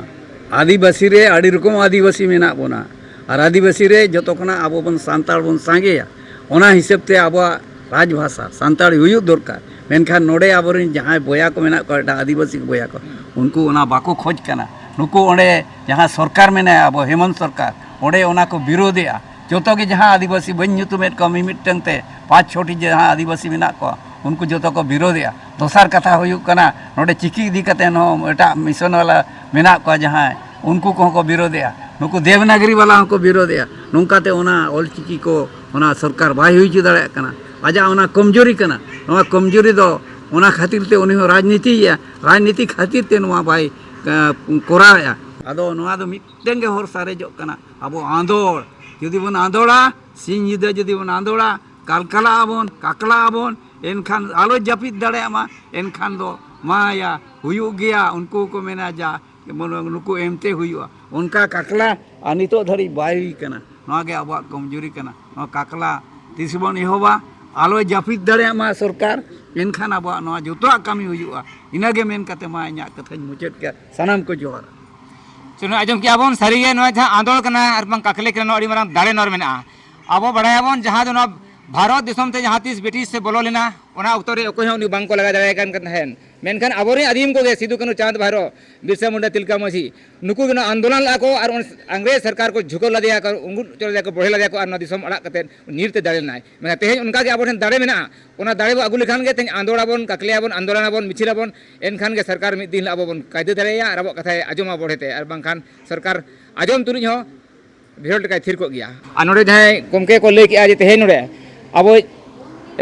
ᱟᱹᱫᱤᱵᱟᱹᱥᱤ ᱨᱮ ᱟᱹᱰᱤ ᱨᱚᱠᱚᱢ ᱟᱹᱫᱤᱵᱟᱹᱥᱤ ᱢᱮᱱᱟᱜ ᱵᱚᱱᱟ᱾ ᱟᱨ ᱟᱹᱫᱤᱵᱟᱹᱥᱤ ᱨᱮ ᱡᱚᱛᱚ ᱠᱷᱚᱱᱟᱜ ᱟᱵᱚ ᱵᱚᱱ ᱥᱟᱱᱛᱟᱲ ᱵᱚᱱ ᱥᱟᱸᱜᱮᱭᱟ, ᱚᱱᱟ ᱦᱤᱥᱟᱹᱵ ᱛᱮ ᱟᱵᱚᱣᱟᱜ ᱨᱟᱡᱽ ᱵᱷᱟᱥᱟ ᱥᱟᱱᱛᱟᱲᱤ ᱦᱩᱭᱩᱜ ᱫᱚᱨᱠᱟᱨ᱾ ᱢᱮᱱᱠᱷᱟᱱ ᱱᱚᱰᱮ ᱟᱵᱚᱨᱮᱱ ᱡᱟᱦᱟᱸᱭ ᱵᱚᱭᱦᱟ ᱠᱚ ᱢᱮᱱᱟᱜ ᱠᱚᱣᱟ, ᱮᱴᱟᱜ ᱟᱹᱫᱤᱵᱟᱹᱥᱤ ᱵᱚᱭᱦᱟ ᱠᱚ, ᱩᱱᱠᱩ ᱚᱱᱟ ᱵᱟᱠᱚ ᱠᱷᱚᱡᱽ ᱠᱟᱱᱟ᱾ ᱱᱩᱠᱩ ᱚᱸᱰᱮ ᱡᱟᱦᱟᱸ ᱥᱚᱨᱠᱟᱨ ᱢᱮᱱᱟᱭᱟ, ᱟᱵᱚ ᱦᱮᱢᱚᱱᱛ ᱥᱚᱨᱠᱟᱨ, ᱚᱸᱰᱮ ᱚᱱᱟ ᱠᱚ ᱵᱤᱨᱳᱫᱷᱮᱜᱼᱟ᱾ ᱡᱚᱛᱚ ᱜᱮ ᱡᱟᱦᱟᱸ ᱟᱹᱫᱤᱵᱟᱹᱥᱤ ᱵᱟᱹᱧ ᱧᱩᱛᱩᱢᱮᱫ ᱠᱚᱣᱟ, ᱢᱤᱢᱤᱫᱴᱟᱝ ᱛᱮ ᱯᱟᱸᱪ ᱪᱷᱚᱴᱤ ᱡᱟᱦᱟᱸ ᱟᱹᱫᱤᱵᱟᱹᱥᱤ ᱢᱮᱱᱟᱜ ᱠᱚᱣᱟ, ᱩᱱᱠᱩ ᱡᱚᱛᱚ ᱠᱚ ᱵᱤᱨᱳᱫᱷᱮᱜᱼᱟ᱾ ᱫᱚᱥᱟᱨ ᱠᱟᱛᱷᱟ ᱦᱩᱭᱩᱜ ᱠᱟᱱᱟ, ᱱᱚᱰᱮ ᱪᱤᱠᱤ ᱤᱫᱤ ᱠᱟᱛᱮ ᱦᱚᱸ ᱮᱴᱟᱜ ᱢᱤᱥᱚᱱ ᱵᱟᱞᱟ ᱢᱮᱱᱟᱜ ᱠᱚᱣᱟ ᱡᱟᱦᱟᱸᱭ, ᱩᱱᱠᱩ ᱠᱚᱦᱚᱸ ᱠᱚ ᱵᱤᱨᱳᱫᱷᱮᱜᱼᱟ, ᱱᱩᱠᱩ ᱫᱮᱵᱽᱱᱟᱜᱚᱨᱤ ᱵᱟᱞᱟ ᱦᱚᱸᱠᱚ ᱵᱤᱨᱳᱫᱷᱮᱜᱼᱟ᱾ ᱱᱚᱝᱠᱟᱛᱮ ᱚᱱᱟ ᱚᱞᱪᱤᱠᱤ ᱠᱚ ᱚᱱᱟ ᱥᱚᱨᱠᱟᱨ ᱵᱟᱭ ᱦᱩᱭ ᱦᱚᱪᱚ ᱫᱟᱲᱮᱭᱟᱜ ᱠᱟᱱᱟ᱾ ᱟᱡᱟᱜ ᱚᱱᱟ ᱠᱚᱢᱡᱩᱨᱤ ᱠᱟᱱᱟ᱾ ᱱᱚᱣᱟ ᱠᱚᱢᱡᱩᱨᱤ ᱫᱚ ᱚᱱᱟ ᱠᱷᱟᱹᱛᱤᱨ ᱛᱮ ᱩᱱᱤ ᱦᱚᱸ ᱨᱟᱡᱽᱱᱤᱛᱤᱭᱮᱫᱼᱟ, ᱨᱟᱡᱽᱱᱤᱛᱤ ᱠᱷᱟᱹᱛᱤᱨ ᱛᱮ ᱱᱚᱣᱟ ᱵᱟᱭ, ᱮᱸ, ᱠᱚᱨᱟᱣᱮᱫᱼᱟ᱾ ᱟᱫᱚ ᱱᱚᱣᱟ ᱫᱚ ᱢᱤᱫᱴᱮᱱ ᱜᱮ ᱦᱚᱨ ᱥᱟᱨᱮᱡᱚᱜ ᱠᱟᱱᱟ, ᱟᱵᱚ ᱟᱸᱫᱳᱲ᱾ ᱡᱩᱫᱤ ᱵᱚᱱ ᱟᱸᱫᱳᱲᱟ, ᱥᱤᱧ ᱧᱤᱫᱟᱹ ᱡᱩᱫᱤ ᱵᱚᱱ ᱟᱸᱫᱳᱲᱟ, ᱠᱟᱞᱠᱟᱞᱟᱜ ᱟᱵᱚᱱ, ᱠᱟᱠᱞᱟᱜ ᱟᱵᱚᱱ, ᱮᱱᱠᱷᱟᱱ ᱟᱞᱚᱭ ᱡᱟᱹᱯᱤᱫ ᱫᱟᱲᱮᱭᱟᱜ ᱢᱟ, ᱮᱱᱠᱷᱟᱱ ᱫᱚ ᱢᱟᱭᱟ ᱦᱩᱭᱩᱜ ᱜᱮᱭᱟ᱾ ᱩᱱᱠᱩ ᱠᱚ ᱢᱮᱱᱟ, ᱡᱟ ᱱᱩᱠᱩ ᱮᱢᱛᱮ ᱦᱩᱭᱩᱜᱼᱟ, ᱚᱱᱠᱟ ᱠᱟᱠᱞᱟ ᱟᱨ ᱱᱤᱛᱚᱜ ᱫᱷᱟᱹᱨᱤᱡ ᱵᱟᱭ ᱦᱩᱭ ᱠᱟᱱᱟ᱾ ᱱᱚᱣᱟ ᱜᱮ ᱟᱵᱚᱣᱟᱜ ᱠᱚᱢᱡᱩᱨᱤ ᱠᱟᱱᱟ᱾ ᱱᱚᱣᱟ ᱠᱟᱠᱞᱟ ᱛᱤᱥ ᱵᱚᱱ ᱮᱦᱚᱵᱟ, ᱟᱞᱚᱭ ᱡᱟᱹᱯᱤᱫ ᱫᱟᱲᱮᱭᱟᱜ ᱢᱟ ᱥᱚᱨᱠᱟᱨ, ᱮᱱᱠᱷᱟᱱ ᱟᱵᱚᱣᱟᱜ ᱱᱚᱣᱟ ᱡᱚᱛᱚᱣᱟᱜ ᱠᱟᱹᱢᱤ ᱦᱩᱭᱩᱜᱼᱟ᱾ ᱤᱱᱟᱹᱜᱮ ᱢᱮᱱ ᱠᱟᱛᱮ ᱢᱟ ᱤᱧᱟᱹᱜ ᱠᱟᱛᱷᱟᱧ ᱢᱩᱪᱟᱹᱫ ᱠᱮᱫᱟ᱾ ᱥᱟᱱᱟᱢ ᱠᱚ ᱡᱚᱦᱟᱨ᱾ ᱪᱚᱞᱚ, ᱟᱸᱡᱚᱢ ᱠᱮᱜᱼᱟ ᱵᱚᱱ, ᱥᱟᱹᱨᱤᱜᱮ ᱱᱚᱣᱟ ᱡᱟᱦᱟᱸ ᱟᱸᱫᱳᱲ ᱠᱟᱱᱟ ᱟᱨ ᱵᱟᱝ ᱠᱟᱠᱞᱮ ᱠᱟᱱᱟ, ᱱᱚᱣᱟ ᱟᱹᱰᱤ ᱢᱟᱨᱟᱝ ᱫᱟᱲᱮ ᱱᱚᱣᱟ ᱨᱮ ᱢᱮᱱᱟᱜᱼᱟ᱾ ᱟᱵᱚ ᱵᱟᱲᱟᱭᱟᱵᱚᱱ, ᱡᱟᱦᱟᱸ ᱫᱚ ᱱᱚᱣᱟ ᱵᱷᱟᱨᱚᱛ ᱫᱤᱥᱚᱢ ᱛᱮ ᱡᱟᱦᱟᱸ ᱛᱤᱥ ᱵᱨᱤᱴᱤᱥ ᱮ ᱵᱚᱞᱚ ᱞᱮᱱᱟ, ᱚᱱᱟ ᱚᱠᱛᱚ ᱨᱮ ᱚᱠᱚᱭ ᱦᱚᱸ ᱩᱱᱤ ᱵᱟᱝ ᱠᱚ ᱞᱟᱜᱟ ᱫᱟᱲᱮᱭᱟᱭ ᱠᱟᱱ ᱛᱟᱦᱮᱸᱱ᱾ ᱢᱮᱱᱠᱷᱟᱱ ᱟᱵᱚᱨᱮᱱ ᱟᱹᱫᱤᱢ ᱠᱚᱜᱮ, ᱥᱤᱫᱩ, ᱠᱟᱹᱱᱦᱩ, ᱪᱟᱸᱫᱽ, ᱵᱷᱟᱭᱨᱳ, ᱵᱤᱨᱥᱟ ᱢᱩᱱᱰᱟ, ᱛᱤᱞᱠᱟ ᱢᱟᱹᱡᱷᱤ, ᱱᱩᱠᱩ ᱜᱮ ᱱᱚᱣᱟ ᱟᱱᱫᱳᱞᱚᱱ ᱞᱮᱫᱼᱟ ᱠᱚ ᱟᱨ ᱚᱱ-, ᱤᱝᱨᱮᱡᱽ ᱥᱚᱨᱠᱟᱨ ᱠᱚ ᱡᱷᱩᱠᱟᱹᱣ ᱞᱮᱫᱮᱭᱟ ᱠᱚ, ᱩᱸᱜᱩᱫ ᱦᱚᱪᱚ ᱞᱮᱫᱮᱭᱟ ᱠᱚ, ᱵᱚᱲᱦᱮ ᱞᱮᱫᱮᱭᱟ ᱠᱚ ᱟᱨ ᱱᱚᱣᱟ ᱫᱤᱥᱚᱢ ᱟᱲᱟᱜ ᱠᱟᱛᱮᱫ ᱧᱤᱨ ᱛᱮ ᱫᱟᱲᱮ ᱞᱮᱱᱟᱭ᱾ ᱢᱮᱱᱠᱷᱟᱱ ᱛᱮᱦᱮᱧ ᱚᱱᱠᱟ ᱜᱮ ᱟᱵᱚ ᱴᱷᱮᱱ ᱫᱟᱲᱮ ᱢᱮᱱᱟᱜᱼᱟ, ᱚᱱᱟ ᱫᱟᱲᱮ ᱵᱚ ᱟᱹᱜᱩ ᱞᱮᱠᱷᱟᱱ ᱜᱮ ᱛᱮᱦᱮᱧ ᱟᱸᱫᱳᱲ ᱟᱵᱚᱱ, ᱠᱟᱠᱞᱮ ᱟᱵᱚᱱ, ᱟᱱᱫᱳᱞᱚᱱ ᱟᱵᱚᱱ, ᱢᱤᱪᱷᱤᱞ ᱟᱵᱚᱱ, ᱮᱱᱠᱷᱟᱱ ᱜᱮ ᱥᱚᱨᱠᱟᱨ ᱢᱤᱫ ᱫᱤᱱ ᱦᱤᱞᱳᱜ ᱟᱵᱚ ᱵᱚᱱ ᱠᱟᱭᱫᱟᱹ ᱫᱟᱲᱮᱭᱟᱭᱟ ᱟᱨ ᱟᱵᱚᱣᱟᱜ ᱠᱟᱛᱷᱟᱭ ᱟᱸᱡᱚᱢᱟ ᱵᱚᱲᱦᱮ ᱛᱮ, ᱟᱨ ᱵᱟᱝᱠᱷᱟᱱ ᱥᱚᱨᱠᱟᱨ ᱟᱸᱡᱚᱢ ᱛᱩᱞᱩᱡ ᱦᱚᱸ ᱵᱷᱤᱲᱚᱞ ᱞᱮᱠᱟᱭ ᱛᱷᱤᱨ ᱠᱚᱜ ᱜᱮᱭᱟ᱾ ᱟᱨ ᱱᱚᱰᱮ ᱡᱟᱦᱟᱸᱭ ᱜᱚᱢᱠᱮ ᱠᱚ ᱞᱟᱹᱭ ᱠᱮᱜᱼᱟ ᱡᱮ ᱛᱮᱦᱮᱧ ᱱᱚᱰᱮ ᱟᱵᱚᱭᱤᱡ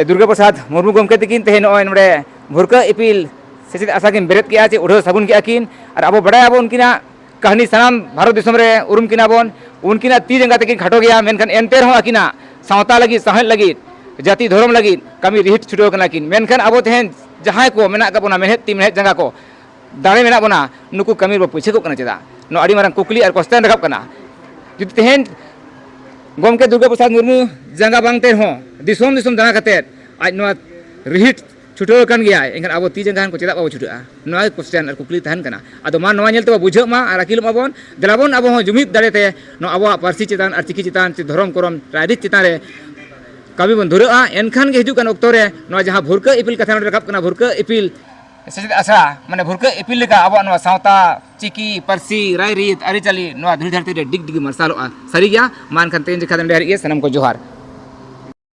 ᱫᱩᱨᱜᱟᱹ ᱯᱨᱚᱥᱟᱫᱽ ᱢᱩᱨᱢᱩ ᱜᱚᱢᱠᱮ ᱛᱟᱹᱠᱤᱱ ᱛᱮᱦᱮᱧ ᱱᱚᱜᱼᱚᱭ ᱱᱚᱰᱮ ᱵᱷᱩᱨᱠᱟᱹ ᱤᱯᱤᱞ ᱥᱮᱪᱮᱫ ᱟᱥᱲᱟ ᱠᱤᱱ ᱵᱮᱨᱮᱫ ᱠᱮᱜᱼᱟ, ᱪᱮ ᱩᱰᱷᱟᱹᱣ ᱥᱟᱹᱜᱩᱱ ᱠᱮᱜᱼᱟ ᱠᱤᱱ᱾ ᱟᱨ ᱟᱵᱚ ᱵᱟᱲᱟᱭᱟᱵᱚᱱ ᱩᱱᱠᱤᱱᱟᱜ ᱠᱟᱹᱦᱱᱤ ᱥᱟᱱᱟᱢ ᱵᱷᱟᱨᱚᱛ ᱫᱤᱥᱚᱢ ᱨᱮ ᱩᱨᱩᱢ ᱠᱤᱱᱟ ᱵᱚᱱ᱾ ᱩᱱᱠᱤᱱᱟᱜ ᱛᱤ ᱡᱟᱸᱜᱟ ᱛᱮᱠᱤᱱ ᱠᱷᱟᱴᱚ ᱜᱮᱭᱟ, ᱢᱮᱱᱠᱷᱟᱱ ᱮᱱᱛᱮ ᱨᱮᱦᱚᱸ ᱟᱹᱠᱤᱱᱟᱜ ᱥᱟᱶᱛᱟ ᱞᱟᱹᱜᱤᱫ, ᱥᱟᱶᱦᱮᱫ ᱞᱟᱹᱜᱤᱫ, ᱡᱟᱹᱛᱤ ᱫᱷᱚᱨᱚᱢ ᱞᱟᱹᱜᱤᱫ ᱠᱟᱹᱢᱤ ᱨᱤᱦᱤᱴ ᱪᱷᱩᱴᱟᱹᱣ ᱠᱟᱱᱟ ᱠᱤᱱ, ᱢᱮᱱᱠᱷᱟᱱ ᱟᱵᱚ ᱛᱮᱦᱮᱧ ᱡᱟᱦᱟᱸᱭ ᱠᱚ ᱢᱮᱱᱟᱜ ᱟᱠᱟᱫ ᱵᱚᱱᱟ, ᱢᱮᱲᱦᱮᱫ ᱛᱤ ᱢᱮᱲᱦᱮᱫ ᱡᱟᱸᱜᱟ ᱠᱚ, ᱫᱟᱲᱮ ᱢᱮᱱᱟᱜ ᱵᱚᱱᱟ, ᱱᱩᱠᱩ ᱠᱟᱹᱢᱤ ᱨᱮᱵᱚ ᱯᱟᱹᱪᱷᱟᱹ ᱠᱚᱜ ᱠᱟᱱᱟ ᱪᱮᱫᱟᱜ? ᱱᱚᱣᱟ ᱟᱹᱰᱤ ᱢᱟᱨᱟᱝ ᱠᱩᱠᱞᱤ ᱟᱨ ᱠᱚᱥᱪᱮᱱ ᱨᱟᱠᱟᱵ ᱠᱟᱱᱟ᱾ ᱡᱩᱫᱤ ᱛᱮᱦᱮᱧ ᱜᱚᱢᱠᱮ ᱫᱩᱨᱜᱟ ᱯᱨᱚᱥᱟᱫᱽ ᱢᱩᱨᱢᱩ ᱡᱟᱸᱜᱟ ᱵᱟᱝ ᱛᱮ ᱨᱮᱦᱚᱸ ᱫᱤᱥᱚᱢ ᱫᱤᱥᱚᱢ ᱫᱟᱬᱟ ᱠᱟᱛᱮᱫ ᱟᱡ ᱱᱚᱣᱟ ᱨᱤᱦᱤᱴ ᱪᱷᱩᱴᱟᱹᱣ ᱟᱠᱟᱱ ᱜᱮᱭᱟᱭ, ᱮᱱᱠᱷᱟᱱ ᱟᱵᱚ ᱛᱤ ᱡᱟᱸᱜᱟ ᱠᱚ ᱪᱮᱫᱟᱜ ᱵᱟᱵᱚ ᱪᱷᱩᱴᱟᱹᱜᱼᱟ? ᱱᱚᱣᱟ ᱜᱮ ᱠᱚᱥᱪᱮᱱ ᱟᱨ ᱠᱩᱠᱞᱤ ᱛᱟᱦᱮᱱ ᱠᱟᱱᱟ᱾ ᱟᱫᱚ ᱢᱟ ᱱᱚᱣᱟ ᱧᱮᱞ ᱛᱮᱵᱚ ᱵᱩᱡᱷᱟᱹᱜ ᱢᱟ ᱟᱨ ᱟᱹᱠᱤᱞᱚᱜ ᱢᱟᱵᱚᱱ, ᱫᱮᱞᱟ ᱵᱚᱱ ᱟᱵᱚ ᱦᱚᱸ ᱡᱩᱢᱤᱫ ᱫᱟᱲᱮ ᱛᱮ ᱱᱚᱣᱟ ᱟᱵᱚᱣᱟᱜ ᱯᱟᱹᱨᱥᱤ ᱪᱮᱛᱟᱱ ᱟᱨ ᱪᱤᱠᱤ ᱪᱮᱛᱟᱱ ᱪᱮ ᱫᱷᱚᱨᱚᱢ ᱠᱚᱨᱚᱢ ᱨᱟᱭᱨᱤᱛ ᱪᱮᱛᱟᱱ ᱨᱮ ᱠᱟᱹᱢᱤ ᱵᱚᱱ ᱫᱷᱩᱨᱟᱹᱜᱼᱟ᱾ ᱮᱱᱠᱷᱟᱱ ᱜᱮ ᱦᱤᱡᱩᱜ ᱠᱟᱱ ᱚᱠᱛᱚ ᱨᱮ ᱱᱚᱣᱟ ᱡᱟᱦᱟᱸ ᱵᱷᱩᱨᱠᱟᱹ ᱤᱯᱤᱞ ᱠᱟᱛᱷᱟ ᱱᱚᱰᱮ ᱨᱟᱠᱟᱵ ᱠᱟᱱᱟ, ᱵᱷᱩᱨᱠᱟᱹ ᱤᱯᱤᱞ ᱥᱮᱪᱮᱫ ᱟᱥᱲᱟ, ᱢᱟᱱᱮ ᱵᱷᱩᱨᱠᱟᱹ ᱤᱯᱤᱞ ᱞᱮᱠᱟ ᱟᱵᱚᱣᱟᱜ ᱱᱚᱣᱟ ᱥᱟᱶᱛᱟ, ᱪᱤᱠᱤ, ᱯᱟᱹᱨᱥᱤ, ᱨᱟᱭᱨᱤᱛ, ᱟᱹᱨᱤᱪᱟᱹᱞᱤ ᱱᱚᱣᱟ ᱫᱷᱩᱲᱤ ᱫᱷᱟᱹᱨᱛᱤ ᱨᱮ ᱰᱤᱜᱽ ᱰᱤᱜᱽ ᱢᱟᱨᱥᱟᱞᱚᱜᱼᱟ᱾ ᱥᱟᱹᱨᱤ ᱜᱮᱭᱟ᱾ ᱢᱟ ᱮᱱᱠᱷᱟᱱ ᱛᱮᱦᱮᱧ ᱡᱚᱠᱷᱟ ᱫᱚ ᱱᱚᱰᱮ ᱦᱟᱹᱨᱤᱡ ᱜᱮ, ᱥᱟᱱᱟᱢ ᱠᱚ ᱡᱚᱦᱟᱨ᱾